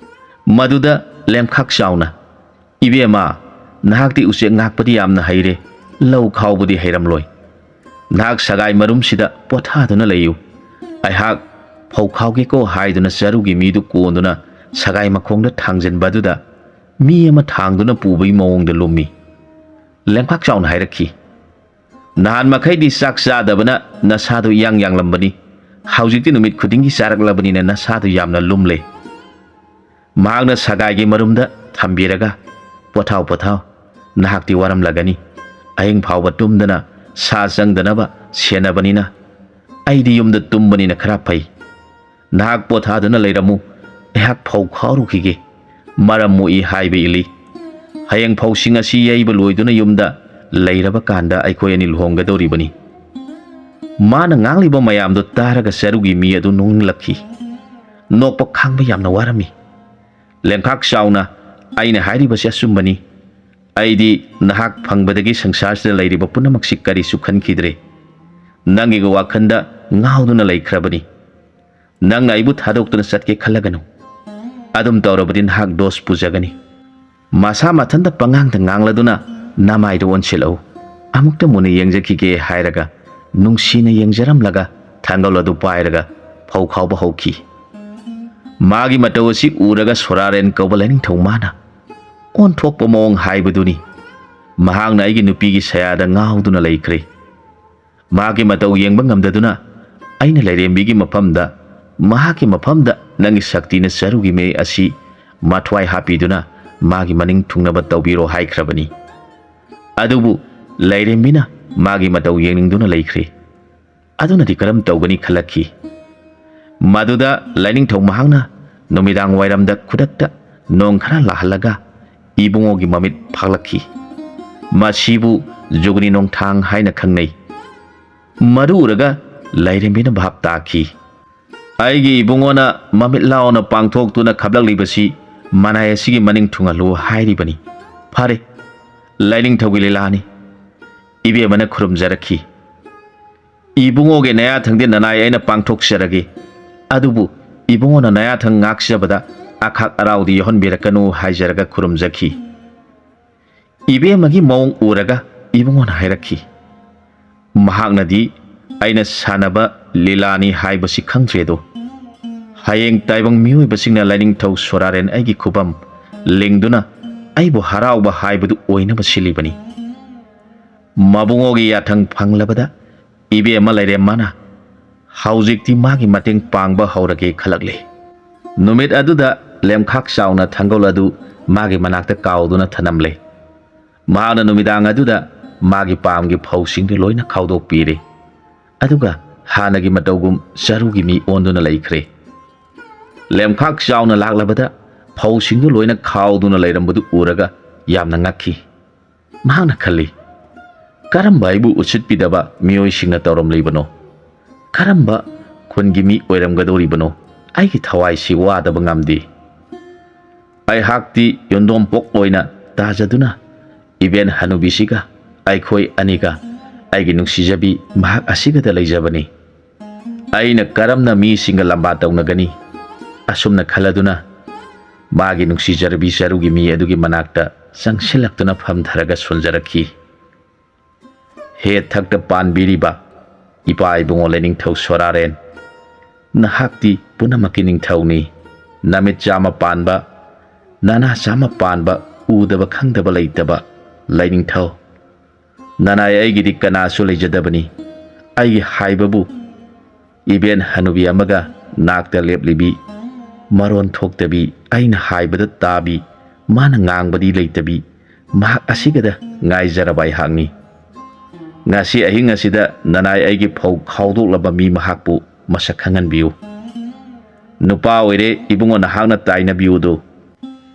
ꯃꯗꯨꯗ ꯂꯦꯝꯈꯥꯛ ꯆꯥꯎꯅ, "ꯏꯕꯦꯝꯃ, ꯅꯍꯥꯛꯇꯤ ꯎꯆꯦꯛ ꯉꯥꯛꯄꯗꯤ ꯌꯥꯝꯅ ꯍꯩꯔꯦ, ꯂꯧ ꯈꯥꯎꯕꯗꯤ ꯍꯩꯔꯝꯂꯣꯏ꯫ ꯅꯍꯥꯛ ꯁꯒꯥꯏ ꯃꯔꯨꯝꯁꯤꯗ ꯄꯣꯊꯥꯗꯨꯅ ꯂꯩꯌꯨ꯫ ꯑꯩꯍꯥꯛ ꯐꯧ ꯈꯥꯎꯒꯦꯀꯣ" ꯍꯥꯏꯗꯨꯅ ꯆꯔꯨꯒꯤ ꯃꯤꯗꯨ ꯀꯣꯟꯗꯨꯅ ꯁꯒꯥꯏ ꯃꯈꯣꯡꯗ ꯊꯥꯡꯖꯤꯟꯕ ꯑꯗꯨꯗ ꯃꯤ ꯑꯃ ꯊꯥꯡꯗꯨꯅ ꯄꯨꯕꯒꯤ ꯃꯑꯣꯡꯗ ꯂꯨꯝꯃꯤ꯫ ꯂꯦꯝꯈꯥꯛ ꯆꯥꯎꯅ ꯍꯥꯏꯔꯛꯈꯤ, "ꯅꯍꯥꯟ ꯃꯈꯩꯗꯤ ꯆꯥꯛ ꯆꯥꯗꯕꯅ ꯅꯁꯥꯗꯨ ꯏꯌꯥꯡ ꯌꯥꯡꯂꯝꯕꯅꯤ, ꯍꯧꯖꯤꯛꯇꯤ ꯅꯨꯃꯤꯠ ꯈꯨꯗꯤꯡꯒꯤ ꯆꯥꯔꯛꯂꯕꯅꯤꯅ ꯅꯁꯥꯗꯨ ꯌꯥꯝꯅ ꯂꯨꯝꯂꯦ"꯫ ꯃꯍꯥꯛꯅ ꯁꯒꯥꯏꯒꯤ ꯃꯔꯨꯝꯗ ꯊꯝꯕꯤꯔꯒ, "ꯄꯣꯊꯥꯎ, ꯄꯣꯊꯥꯎ, ꯅꯍꯥꯛꯇꯤ ꯋꯥꯔꯝꯂꯒꯅꯤ꯫ ꯑꯍꯤꯡ ꯐꯥꯎꯕ ꯇꯨꯝꯗꯅ ꯁꯥ ꯆꯪꯗꯅꯕ ꯁꯦꯟꯅꯕꯅꯤꯅ꯫ ꯑꯩꯗꯤ ꯌꯨꯝꯗ ꯇꯨꯝꯕꯅꯤꯅ ꯈꯔ ꯐꯩ꯫ ꯅꯍꯥꯛ ꯄꯣꯊꯥꯗꯨꯅ ꯂꯩꯔꯝꯃꯨ, ꯑꯩꯍꯥꯛ ꯐꯧ ꯈꯥꯎꯔꯨꯈꯤꯒꯦ꯫ ꯃꯔꯝ ꯃꯣꯛꯏ ꯍꯥꯏꯕ ꯏꯜꯂꯤ꯫ ꯍꯌꯦꯡ ꯐꯧꯁꯤꯡ ꯑꯁꯤ ꯌꯩꯕ ꯂꯣꯏꯗꯨꯅ ꯌꯨꯝꯗ ꯂꯩꯔꯕ ꯀꯥꯟꯗ ꯑꯩꯈꯣꯏ ꯑꯅꯤ ꯂꯨꯍꯣꯡꯒꯗꯧꯔꯤꯕꯅꯤ꯫ ꯃꯥꯅ ꯉꯥꯡꯂꯤꯕ ꯃꯌꯥꯝꯗꯨ ꯇꯥꯔꯒ ꯆꯔꯨꯒꯤ ꯃꯤ ꯑꯗꯨ ꯅꯣꯛꯅꯤꯡꯂꯛꯈꯤ꯫ ꯅꯣꯛꯄ ꯈꯥꯡꯕ ꯌꯥꯝꯅ ꯋꯥꯔꯝꯃꯤ꯫ ꯂꯦꯡꯈꯥꯛ ꯆꯥꯎꯅ, "ꯑꯩꯅ ꯍꯥꯏꯔꯤꯕꯁꯤ ꯑꯆꯨꯝꯕꯅꯤ꯫ ꯑꯩꯗꯤ ꯅꯍꯥꯛ ꯐꯪꯕꯗꯒꯤ ꯁꯪꯁꯥꯔꯁꯤꯗ ꯂꯩꯔꯤꯕ ꯄꯨꯝꯅꯃꯛꯁꯤ ꯀꯔꯤꯁꯨ ꯈꯟꯈꯤꯗ꯭ꯔꯦ꯫ ꯅꯪꯒꯤ ꯋꯥꯈꯜꯗ ꯉꯥꯎꯗꯨꯅ ꯂꯩꯈ꯭ꯔꯕꯅꯤ꯫ ꯅꯪꯅ ꯑꯩꯕꯨ ꯊꯥꯗꯣꯛꯇꯨꯅ ꯆꯠꯀꯦ ꯈꯜꯂꯒꯅꯨ꯫ ꯑꯗꯨꯝ ꯇꯧꯔꯕꯗꯤ ꯅꯍꯥꯛ ꯗꯣꯁ ꯄꯨꯖꯒꯅꯤ꯫ ꯃꯁꯥ ꯃꯊꯟꯇ ꯄꯉꯥꯡꯗ ꯉꯥꯡꯂꯗꯨꯅ ꯅꯃꯥꯏꯗ ꯑꯣꯟꯁꯤꯜꯂꯛꯎ꯫ ꯑꯃꯨꯛꯇ ꯃꯨꯟꯅ ꯌꯦꯡꯖꯈꯤꯒꯦ" ꯍꯥꯏꯔꯒ ꯅꯨꯡꯁꯤꯅ ꯌꯦꯡꯖꯔꯝꯂꯒ ꯊꯥꯡꯒꯣꯜ ꯑꯗꯨ ꯄꯥꯏꯔꯒ ꯐꯧ ꯈꯥꯎꯕ ꯍꯧꯈꯤ꯫ ꯃꯥꯒꯤ ꯃꯇꯧ ꯑꯁꯤ ꯎꯔꯒ ꯁꯣꯔꯥꯔꯦꯟ ꯀꯧꯕ ꯂꯥꯏꯅꯤꯡꯊꯧ ꯃꯥꯅ ꯑꯣꯟꯊꯣꯛꯄ ꯃꯑꯣꯡ ꯍꯥꯏꯕꯗꯨꯅꯤ꯫ ꯃꯍꯥꯛꯅ ꯑꯩꯒꯤ ꯅꯨꯄꯤꯒꯤ ꯁꯌꯥꯗ ꯉꯥꯎꯗꯨꯅ ꯂꯩꯈ꯭ꯔꯦ꯫ ꯃꯥꯒꯤ ꯃꯇꯧ ꯌꯦꯡꯕ ꯉꯝꯗꯗꯨꯅ ꯑꯩꯅ ꯂꯥꯏꯔꯦꯝꯕꯤꯒꯤ ꯃꯐꯝꯗ, ꯃꯍꯥꯛꯀꯤ ꯃꯐꯝꯗ ꯅꯪꯒꯤ ꯁꯛꯇꯤꯅ ꯆꯔꯨꯒꯤ ꯃꯌꯦꯛ ꯑꯁꯤ ꯃꯊ꯭ꯋꯥꯏ ꯍꯥꯞꯄꯤꯗꯨꯅ ꯃꯥꯒꯤ ꯃꯅꯤꯡ ꯊꯨꯡꯅꯕ ꯇꯧꯕꯤꯔꯣ ꯍꯥꯏꯈ꯭ꯔꯕꯅꯤ꯫ ꯑꯗꯨꯕꯨ ꯂꯥꯏꯔꯦꯝꯕꯤꯅ ꯃꯥꯒꯤ ꯃꯇꯧ ꯌꯦꯡꯅꯤꯡꯗꯨꯅ ꯂꯩꯈ꯭ꯔꯦ꯫ ꯑꯗꯨꯅꯗꯤ ꯀꯔꯝ ꯇꯧꯒꯅꯤ ꯈꯜꯂꯛꯈꯤ꯫ ꯃꯗꯨꯗ ꯂꯥꯏꯅꯤꯡꯊꯧ ꯃꯍꯥꯛꯅ ꯅꯨꯃꯤꯗꯥꯡ ꯋꯥꯏꯔꯝꯗ ꯈꯨꯗꯛꯇ ꯅꯣꯡ ꯈꯔ ꯂꯥꯛꯍꯜꯂꯒ ꯏꯕꯨꯡꯉꯣꯒꯤ ꯃꯃꯤꯠ ꯐꯥꯛꯂꯛꯈꯤ꯫ ꯃꯁꯤꯕꯨ ꯖꯨꯒꯅꯤ ꯅꯣꯡꯊꯥꯡ ꯍꯥꯏꯅ ꯈꯪꯅꯩ꯫ ꯃꯗꯨ ꯎꯔꯒ ꯂꯥꯏꯔꯦꯝꯕꯤꯅ ꯚꯥꯞ ꯇꯥꯈꯤ꯫ "ꯑꯩꯒꯤ ꯏꯕꯨꯡꯉꯣꯅ ꯃꯃꯤꯠ ꯂꯥꯎꯅ ꯄꯥꯡꯊꯣꯛꯇꯨꯅ ꯈꯞꯂꯛꯂꯤꯕꯁꯤ ꯃꯅꯥꯏ ꯑꯁꯤꯒꯤ ꯃꯅꯤꯡ ꯊꯨꯡꯍꯜꯂꯨ ꯍꯥꯏꯔꯤꯕꯅꯤ꯫ ꯐꯔꯦ, ꯂꯥꯏꯅꯤꯡꯊꯧꯒꯤ ꯂꯤꯂꯥꯅꯤ꯫" ꯏꯕꯦꯝꯃꯅ ꯈꯨꯔꯨꯝꯖꯔꯛꯈꯤ꯫ "ꯏꯕꯨꯡꯉꯣꯒꯤ ꯅꯌꯥꯊꯪꯗꯤ ꯅꯅꯥꯏ ꯑꯩꯅ ꯄꯥꯡꯊꯣꯛꯆꯔꯒꯦ꯫ ꯑꯗꯨꯕꯨ ꯏꯕꯨꯡꯉꯣꯅ ꯅꯌꯥꯊꯪ ꯉꯥꯛꯆꯕꯗ ꯑꯈꯥꯛ ꯑꯔꯥꯎꯗꯤ ꯌꯥꯎꯍꯟꯕꯤꯔꯛꯀꯅꯨ" ꯍꯥꯏꯖꯔꯒ ꯈꯨꯔꯨꯝꯖꯈꯤ꯫ ꯏꯕꯦꯝꯃꯒꯤ ꯃꯑꯣꯡ ꯎꯔꯒ ꯏꯕꯨꯡꯉꯣꯅ ꯍꯥꯏꯔꯛꯈꯤ, "ꯃꯍꯥꯛꯅꯗꯤ ꯑꯩꯅ ꯁꯥꯟꯅꯕ ꯂꯤꯂꯥꯅꯤ ꯍꯥꯏꯕꯁꯤ ꯈꯪꯗ꯭ꯔꯦꯗꯣ꯫ ꯍꯌꯦꯡ ꯇꯥꯏꯕꯪ ꯃꯤꯑꯣꯏꯕꯁꯤꯡꯅ ꯂꯥꯏꯅꯤꯡꯊꯧ ꯁꯣꯔꯥꯔꯦꯟ ꯑꯩꯒꯤ ꯈꯨꯕꯝ ꯂꯤꯡꯗꯨꯅ ꯑꯩꯕꯨ ꯍꯔꯥꯎꯕ ꯍꯥꯏꯕꯗꯨ ꯑꯣꯏꯅꯕ ꯁꯤꯜꯂꯤꯕꯅꯤ꯫" ꯃꯕꯨꯡꯉꯣꯒꯤ ꯌꯥꯊꯪ ꯐꯪꯂꯕꯗ ꯏꯕꯦꯝꯃ ꯂꯩꯔꯦꯝꯃꯅ ꯍꯧꯖꯤꯛꯇꯤ ꯃꯥꯒꯤ ꯃꯇꯦꯡ ꯄꯥꯡꯕ ꯍꯧꯔꯒꯦ ꯈꯜꯂꯛꯂꯦ꯫ ꯅꯨꯃꯤꯠ ꯑꯗꯨꯗ ꯂꯦꯝꯈꯥꯛ ꯆꯥꯎꯅ ꯊꯥꯡꯒꯣꯜ ꯑꯗꯨ ꯃꯥꯒꯤ ꯃꯅꯥꯛꯇ ꯀꯥꯎꯗꯨꯅ ꯊꯅꯝꯂꯦ꯫ ꯃꯍꯥꯛꯅ ꯅꯨꯃꯤꯗꯥꯡ ꯑꯗꯨꯗ ꯃꯥꯒꯤ ꯄꯥꯝꯒꯤ ꯐꯧꯁꯤꯡꯗꯨ ꯂꯣꯏꯅ ꯈꯥꯎꯗꯣꯛꯄꯤꯔꯦ꯫ ꯑꯗꯨꯒ ꯍꯥꯟꯅꯒꯤ ꯃꯇꯧꯒꯨꯝ ꯆꯔꯨꯒꯤ ꯃꯤ ꯑꯣꯟꯗꯨꯅ ꯂꯩꯈ꯭ꯔꯦ꯫ ꯂꯦꯝꯈꯥꯛ ꯆꯥꯎꯅ ꯂꯥꯛꯂꯕꯗ ꯐꯧꯁꯤꯡꯗꯨ ꯂꯣꯏꯅ ꯈꯥꯎꯗꯨꯅ ꯂꯩꯔꯝꯕꯗꯨ ꯎꯔꯒ ꯌꯥꯝꯅ ꯉꯛꯈꯤ꯫ ꯃꯍꯥꯛꯅ ꯈꯜꯂꯤ, "ꯀꯔꯝꯕ ꯑꯩꯕꯨ ꯎꯁꯤꯠꯄꯤꯗꯕ ꯃꯤꯑꯣꯏꯁꯤꯡꯅ ꯇꯧꯔꯝꯂꯤꯕꯅꯣ? ꯀꯔꯝꯕ ꯈꯨꯟꯒꯤ ꯃꯤ ꯑꯣꯏꯔꯝꯒꯗꯧꯔꯤꯕꯅꯣ? ꯑꯩꯒꯤ ꯊꯋꯥꯏꯁꯤ ꯋꯥꯗꯕ ꯉꯝꯗꯦ꯫ ꯑꯩꯍꯥꯛꯇꯤ ꯌꯣꯟꯗꯣꯝ ꯄꯣꯛ ꯑꯣꯏꯅ ꯇꯥꯖꯗꯨꯅ ꯏꯕꯦꯟ ꯍꯅꯨꯕꯤꯁꯤꯒ ꯑꯩꯈꯣꯏ ꯑꯅꯤꯒ ꯑꯩꯒꯤ ꯅꯨꯡꯁꯤꯖꯕꯤ ꯃꯍꯥꯛ ꯑꯁꯤꯒꯗ ꯂꯩꯖꯕꯅꯤ꯫ ꯑꯩꯅ ꯀꯔꯝꯅ ꯃꯤꯁꯤꯡꯒ ꯂꯝꯕꯥ ꯇꯧꯅꯒꯅꯤ?" ꯑꯁꯨꯝꯅ ꯈꯜꯂꯗꯨꯅ ꯃꯥꯒꯤ ꯅꯨꯡꯁꯤꯖꯔꯕꯤ ꯆꯔꯨꯒꯤ ꯃꯤ ꯑꯗꯨꯒꯤ ꯃꯅꯥꯛꯇ ꯆꯪꯁꯤꯜꯂꯛꯇꯨꯅ ꯐꯝꯊꯔꯒ ꯁꯣꯟꯖꯔꯛꯈꯤ꯫ "ꯍꯦ ꯊꯛꯇ ꯄꯥꯟꯕꯤꯔꯤꯕ ꯏꯄꯥ ꯏꯕꯨꯡꯉꯣ ꯂꯩꯅꯤꯡꯊꯧ ꯁꯣꯔꯥꯔꯦꯟ, ꯅꯍꯥꯛꯇꯤ ꯄꯨꯝꯅꯃꯛꯀꯤ ꯅꯤꯡꯊꯧꯅꯤ꯫ ꯅꯃꯤꯠ ꯆꯥꯝꯃ ꯄꯥꯟꯕ, ꯅꯅꯥ ꯆꯥꯝꯃ ꯄꯥꯟꯕ, ꯎꯗꯕ ꯈꯪꯗꯕ ꯂꯩꯇꯕ ꯂꯩꯅꯤꯡꯊꯧ꯫ ꯅꯅꯥꯏ ꯑꯩꯒꯤꯗꯤ ꯀꯅꯥꯁꯨ ꯂꯩꯖꯗꯕꯅꯤ꯫ ꯑꯩꯒꯤ ꯍꯥꯏꯕꯕꯨ ꯏꯕꯦꯟ ꯍꯅꯨꯕꯤ ꯑꯃꯒ ꯅꯥꯛꯇ ꯂꯦꯞꯂꯤꯕꯤ, ꯃꯔꯣꯟ ꯊꯣꯛꯇꯕꯤ, ꯑꯩꯅ ꯍꯥꯏꯕꯗ ꯇꯥꯕꯤ, ꯃꯥꯅ ꯉꯥꯡꯕꯗꯤ ꯂꯩꯇꯕꯤ, ꯃꯍꯥꯛ ꯑꯁꯤꯒꯗ ꯉꯥꯏꯖꯔꯕ ꯑꯩꯍꯥꯛꯅꯤ꯫ ꯉꯁꯤ ꯑꯍꯤꯡ ꯑꯁꯤꯗ ꯅꯅꯥꯏ ꯑꯩꯒꯤ ꯐꯧ ꯈꯥꯎꯗꯣꯛꯂꯕ ꯃꯤ ꯃꯍꯥꯛꯄꯨ ꯃꯁꯛ ꯈꯪꯍꯟꯕꯤꯌꯨ꯫ ꯅꯨꯄꯥ ꯑꯣꯏꯔꯦ ꯏꯕꯨꯡꯉꯣ ꯅꯍꯥꯛꯅ ꯇꯥꯏꯅꯕꯤꯌꯨꯗꯣ꯫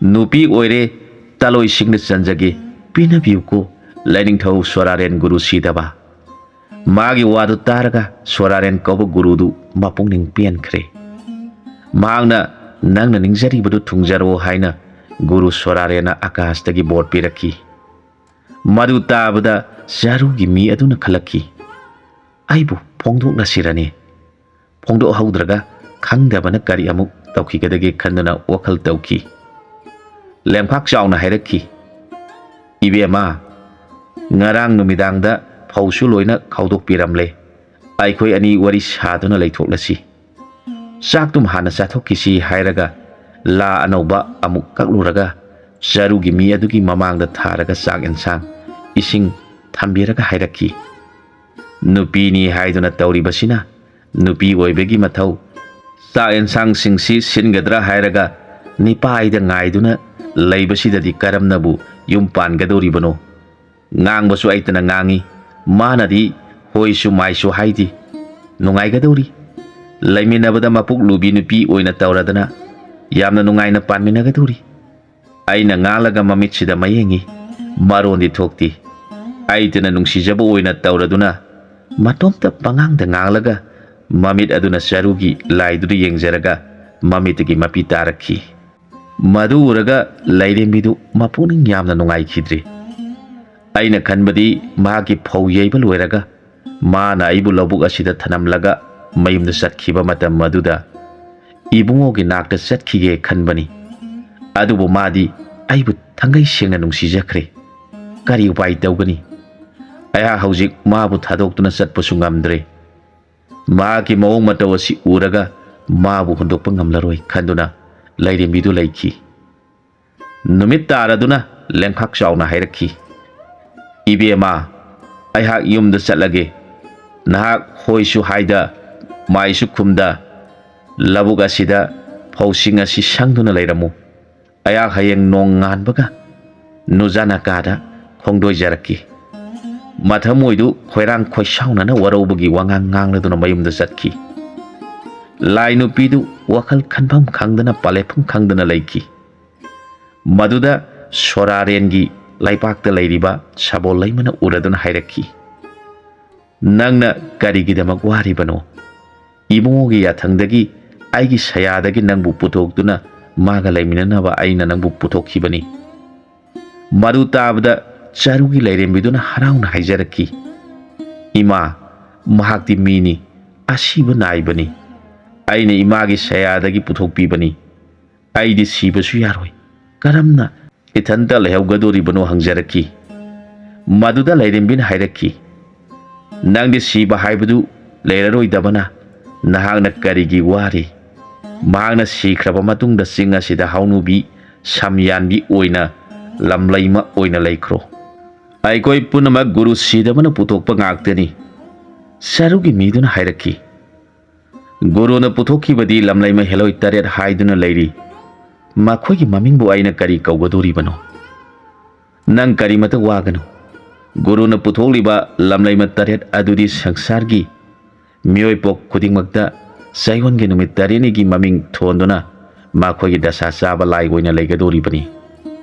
ꯅꯨꯄꯤ ꯑꯣꯏꯔꯦ ꯇꯥꯂꯣꯏꯁꯤꯡꯅ ꯆꯟꯖꯒꯦ, ꯄꯤꯅꯕꯤꯌꯨꯀꯣ ꯂꯥꯏꯅꯤꯡꯊꯧ ꯁꯣꯔꯥꯔꯦꯟ ꯒꯨꯔꯨ ꯁꯤꯗꯕ꯫" ꯃꯥꯒꯤ ꯋꯥꯗꯨ ꯇꯥꯔꯒ ꯁꯣꯔꯥꯔꯦꯟ ꯀꯧꯕ ꯒꯨꯔꯨꯗꯨ ꯃꯄꯨꯛꯅꯤꯡ ꯄꯦꯟꯈ꯭ꯔꯦ꯫ ꯃꯍꯥꯛꯅ "ꯅꯪꯅ ꯅꯤꯡꯖꯔꯤꯕꯗꯨ ꯊꯨꯡꯖꯔꯣ" ꯍꯥꯏꯅ ꯒꯨꯔꯨ ꯁꯣꯔꯥꯔꯦꯟꯅ ꯑꯀꯥꯁꯇꯒꯤ ꯕꯣꯔ ꯄꯤꯔꯛꯈꯤ꯫ ꯃꯗꯨ ꯇꯥꯕꯗ ꯆꯔꯨꯒꯤ ꯃꯤ ꯑꯗꯨꯅ ꯈꯜꯂꯛꯈꯤ, "ꯑꯩꯕꯨ ꯐꯣꯡꯗꯣꯛꯂꯁꯤꯔꯅꯦ?" ꯐꯣꯡꯗꯣꯛꯍꯧꯗ꯭ꯔꯒ ꯈꯪꯗꯕꯅ ꯀꯔꯤ ꯑꯃꯨꯛ ꯇꯧꯈꯤꯒꯗꯒꯦ ꯈꯟꯗꯨꯅ ꯋꯥꯈꯜ ꯇꯧꯈꯤ꯫ ꯂꯦꯝꯈꯥꯛ ꯆꯥꯎꯅ ꯍꯥꯏꯔꯛꯈꯤ, "ꯏꯕꯦꯝꯃ, ꯉꯔꯥꯡ ꯅꯨꯃꯤꯗꯥꯡꯗ ꯐꯧꯁꯨ ꯂꯣꯏꯅ ꯈꯥꯎꯗꯣꯛꯄꯤꯔꯝꯂꯦ꯫ ꯑꯩꯈꯣꯏ ꯑꯅꯤ ꯋꯥꯔꯤ ꯁꯥꯗꯨꯅ ꯂꯩꯊꯣꯛꯂꯁꯤ꯫ ꯆꯥꯛꯇꯨꯝ ꯍꯥꯟꯅ ꯆꯥꯊꯣꯛꯈꯤꯁꯤ" ꯍꯥꯏꯔꯒ ꯂꯥ ꯑꯅꯧꯕ ꯑꯃꯨꯛ ꯀꯛꯂꯨꯔꯒ ꯆꯔꯨꯒꯤ ꯃꯤ ꯑꯗꯨꯒꯤ ꯃꯃꯥꯡꯗ ꯊꯥꯔꯒ ꯆꯥꯛ ꯑꯦꯟꯁꯥꯡ, ꯏꯁꯤꯡ ꯊꯝꯕꯤꯔꯒ ꯍꯥꯏꯔꯛꯈꯤ, "ꯅꯨꯄꯤꯅꯤ ꯍꯥꯏꯗꯨꯅ ꯇꯧꯔꯤꯕꯁꯤꯅ ꯅꯨꯄꯤ ꯑꯣꯏꯕꯒꯤ ꯃꯊꯧ꯫ ꯆꯥꯛ ꯑꯦꯟꯁꯥꯡꯁꯤꯡꯁꯤ ꯁꯤꯟꯒꯗ꯭ꯔꯥ ꯍꯥꯏꯔꯒ ꯅꯤꯄꯥꯏꯗ ꯉꯥꯏꯗꯨꯅ ꯂꯩꯕꯁꯤꯗꯗꯤ ꯀꯔꯝꯅꯕꯨ ꯌꯨꯝ ꯄꯥꯟꯒꯗꯧꯔꯤꯕꯅꯣ? ꯉꯥꯡꯕꯁꯨ ꯑꯩꯇꯅ ꯉꯥꯡꯉꯤ, ꯃꯥꯅꯗꯤ ꯍꯣꯏꯁꯨ ꯃꯥꯏꯁꯨ ꯍꯥꯏꯗꯦ꯫ ꯅꯨꯡꯉꯥꯏꯒꯗꯧꯔꯤ꯫ ꯂꯩꯃꯤꯟꯅꯕꯗ ꯃꯄꯨꯛ ꯂꯨꯕꯤ ꯅꯨꯄꯤ ꯑꯣꯏꯅ ꯇꯧꯔꯗꯅ ꯌꯥꯝꯅ ꯅꯨꯡꯉꯥꯏꯅ ꯄꯥꯟꯃꯤꯟꯅꯒꯗꯧꯔꯤ꯫ ꯑꯩꯅ ꯉꯥꯡꯂꯒ ꯃꯃꯤꯠꯁꯤꯗ ꯃꯌꯦꯡꯉꯤ꯫ ꯃꯔꯣꯟꯗꯤ ꯊꯣꯛꯇꯦ꯫ ꯑꯩꯇꯅ ꯅꯨꯡꯁꯤꯖꯕ ꯑꯣꯏꯅ ꯇꯧꯔꯗꯨꯅ ꯃꯇꯣꯝꯇ ꯄꯉꯥꯡꯗ ꯉꯥꯡꯂꯒ ꯃꯃꯤꯠ ꯑꯗꯨꯅ ꯆꯔꯨꯒꯤ ꯂꯥꯏꯗꯨꯗ ꯌꯦꯡꯖꯔꯒ ꯃꯃꯤꯠꯇꯒꯤ ꯃꯄꯤ ꯇꯥꯔꯛꯈꯤ꯫ ꯃꯗꯨ ꯎꯔꯒ ꯂꯥꯏꯔꯦꯝꯕꯤꯗꯨ ꯃꯄꯨꯛꯅꯤꯡ ꯌꯥꯝꯅ ꯅꯨꯡꯉꯥꯏꯈꯤꯗ꯭ꯔꯦ꯫ ꯑꯩꯅ ꯈꯟꯕꯗꯤ ꯃꯍꯥꯛꯀꯤ ꯐꯧ ꯌꯩꯕ ꯂꯣꯏꯔꯒ ꯃꯥꯅ ꯑꯩꯕꯨ ꯂꯧꯕꯨꯛ ꯑꯁꯤꯗ ꯊꯅꯝꯂꯒ ꯃꯌꯨꯝꯗ ꯆꯠꯈꯤꯕ ꯃꯇꯝ ꯑꯗꯨꯗ ꯏꯕꯨꯡꯉꯣꯒꯤ ꯅꯥꯛꯇ ꯆꯠꯈꯤꯒꯦ ꯈꯟꯕꯅꯤ꯫ ꯑꯗꯨꯕꯨ ꯃꯥꯗꯤ ꯑꯩꯕꯨ ꯊꯪꯒꯩ ꯁꯦꯡꯅ ꯅꯨꯡꯁꯤꯖꯈ꯭ꯔꯦ꯫ ꯀꯔꯤ ꯎꯄꯥꯏ ꯇꯧꯒꯅꯤ? ꯑꯩꯍꯥꯛ ꯍꯧꯖꯤꯛ ꯃꯥꯕꯨ ꯊꯥꯗꯣꯛꯇꯨꯅ ꯆꯠꯄꯁꯨ ꯉꯝꯗ꯭ꯔꯦ꯫ ꯃꯍꯥꯛꯀꯤ ꯃꯑꯣꯡ ꯃꯇꯧ ꯑꯁꯤ ꯎꯔꯒ ꯃꯥꯕꯨ ꯍꯨꯟꯗꯣꯛꯄ ꯉꯝꯂꯔꯣꯏ ꯈꯟꯗꯨꯅ ꯂꯥꯏꯔꯦꯝꯕꯤꯗꯨ ꯂꯩꯈꯤ꯫ ꯅꯨꯃꯤꯠ ꯇꯥꯔꯗꯨꯅ ꯂꯦꯡꯈꯥꯛ ꯆꯥꯎꯅ ꯍꯥꯏꯔꯛꯈꯤ, "ꯏꯕꯦꯝꯃ, ꯑꯩꯍꯥꯛ ꯌꯨꯝꯗ ꯆꯠꯂꯒꯦ꯫ ꯅꯍꯥꯛ ꯍꯣꯏꯁꯨ ꯍꯥꯏꯗ, ꯃꯥꯏꯁꯨ ꯈꯨꯝꯗ, ꯂꯧꯕꯨꯛ ꯑꯁꯤꯗ ꯐꯧꯁꯤꯡ ꯑꯁꯤ ꯁꯪꯗꯨꯅ ꯂꯩꯔꯝꯃꯨ꯫ ꯑꯩꯍꯥꯛ ꯍꯌꯦꯡ ꯅꯣꯡ ꯉꯥꯟꯕꯒ ꯅꯨꯖꯥꯅꯥꯀꯥꯗ ꯈꯣꯡꯗꯣꯏꯖꯔꯛꯈꯤ"꯫ ꯃꯊꯃꯣꯏꯗꯨ ꯈꯣꯏꯔꯥꯡ ꯈꯣꯏꯁꯥꯎꯅꯅ ꯋꯥꯔꯧꯕꯒꯤ ꯋꯥꯉꯥꯡ ꯉꯥꯡꯂꯗꯨꯅ ꯃꯌꯨꯝꯗ ꯆꯠꯈꯤ꯫ ꯂꯥꯏ ꯅꯨꯄꯤꯗꯨ ꯋꯥꯈꯜ ꯈꯟꯐꯝ ꯈꯪꯗꯅ ꯄꯥꯂꯦꯞꯐꯝ ꯈꯪꯗꯅ ꯂꯩꯈꯤ꯫ ꯃꯗꯨꯗ ꯁꯣꯔꯥꯔꯦꯟꯒꯤ ꯂꯩꯄꯥꯛꯇ ꯂꯩꯔꯤꯕ ꯁꯥꯕꯣꯜ ꯂꯩꯃꯅ ꯎꯔꯗꯨꯅ ꯍꯥꯏꯔꯛꯈꯤ, "ꯅꯪꯅ ꯀꯔꯤꯒꯤꯗꯃꯛ ꯋꯥꯔꯤꯕꯅꯣ? ꯏꯕꯨꯡꯉꯣꯒꯤ ꯌꯥꯊꯪꯗꯒꯤ, ꯑꯩꯒꯤ ꯁꯌꯥꯗꯒꯤ ꯅꯪꯕꯨ ꯄꯨꯊꯣꯛꯇꯨꯅ ꯃꯥꯒ ꯂꯩꯃꯤꯟꯅꯅꯕ ꯑꯩꯅ ꯅꯪꯕꯨ ꯄꯨꯊꯣꯛꯈꯤꯕꯅꯤ"꯫ ꯃꯗꯨ ꯇꯥꯕꯗ ꯆꯔꯨꯒꯤ ꯂꯥꯏꯔꯦꯝꯕꯤꯗꯨꯅ ꯍꯔꯥꯎꯅ ꯍꯥꯏꯖꯔꯛꯈꯤ, "ꯏꯃꯥ, ꯃꯍꯥꯛꯇꯤ ꯃꯤꯅꯤ, ꯑꯁꯤꯕ ꯅꯥꯏꯕꯅꯤ꯫ ꯑꯩꯅ ꯏꯃꯥꯒꯤ ꯁꯌꯥꯗꯒꯤ ꯄꯨꯊꯣꯛꯄꯤꯕꯅꯤ꯫ ꯑꯩꯗꯤ ꯁꯤꯕꯁꯨ ꯌꯥꯔꯣꯏ꯫ ꯀꯔꯝꯅ ꯏꯊꯟꯇ ꯂꯩꯍꯧꯒꯗꯣꯔꯤꯕꯅꯣ?" ꯍꯪꯖꯔꯛꯈꯤ꯫ ꯃꯗꯨꯗ ꯂꯥꯏꯔꯦꯝꯕꯤꯅ ꯍꯥꯏꯔꯛꯈꯤ, "ꯅꯪꯗꯤ ꯁꯤꯕ ꯍꯥꯏꯕꯗꯨ ꯂꯩꯔꯔꯣꯏꯗꯕꯅ ꯅꯍꯥꯛꯅ ꯀꯔꯤꯒꯤ ꯋꯥꯔꯤ? ꯃꯍꯥꯛꯅ ꯁꯤꯈ꯭ꯔꯕ ꯃꯇꯨꯡꯗ ꯆꯤꯡ ꯑꯁꯤꯗ ꯍꯥꯎꯅꯨꯕꯤ ꯁꯝꯌꯥꯟꯕꯤ ꯑꯣꯏꯅ ꯂꯝꯂꯩꯃ ꯑꯣꯏꯅ ꯂꯩꯈ꯭ꯔꯣ꯫ ꯑꯩꯈꯣꯏ ꯄꯨꯝꯅꯃꯛ ꯒꯨꯔꯨ ꯁꯤꯗꯕꯅ ꯄꯨꯊꯣꯛꯄ ꯉꯥꯛꯇꯅꯤ"꯫ ꯆꯔꯨꯒꯤ ꯃꯤꯗꯨꯅ ꯍꯥꯏꯔꯛꯈꯤ, "ꯒꯨꯔꯨꯅ ꯄꯨꯊꯣꯛꯈꯤꯕꯗꯤ ꯂꯝꯂꯩꯃ ꯍꯦꯂꯣꯏ ꯇꯔꯦꯠ ꯍꯥꯏꯗꯨꯅ ꯂꯩꯔꯤ꯫ ꯃꯈꯣꯏꯒꯤ ꯃꯃꯤꯡꯕꯨ ꯑꯩꯅ ꯀꯔꯤ ꯀꯧꯒꯗꯣꯔꯤꯕꯅꯣ? ꯅꯪ ꯀꯔꯤꯃꯇ ꯋꯥꯒꯅꯨ꯫ ꯒꯨꯔꯨꯅ ꯄꯨꯊꯣꯛꯂꯤꯕ ꯂꯝꯂꯩꯃ ꯇꯔꯦꯠ ꯑꯗꯨꯗꯤ ꯁꯪꯁꯥꯔꯒꯤ ꯃꯤꯑꯣꯏꯄꯣꯛ ꯈꯨꯗꯤꯡꯃꯛꯇ ꯆꯌꯣꯜꯒꯤ ꯅꯨꯃꯤꯠ ꯇꯔꯦꯠꯅꯤꯒꯤ ꯃꯃꯤꯡ ꯊꯣꯟꯗꯨꯅ ꯃꯈꯣꯏꯒꯤ ꯗꯁꯥ ꯆꯥꯕ ꯂꯥꯏ ꯑꯣꯏꯅ ꯂꯩꯒꯗꯧꯔꯤꯕꯅꯤ꯫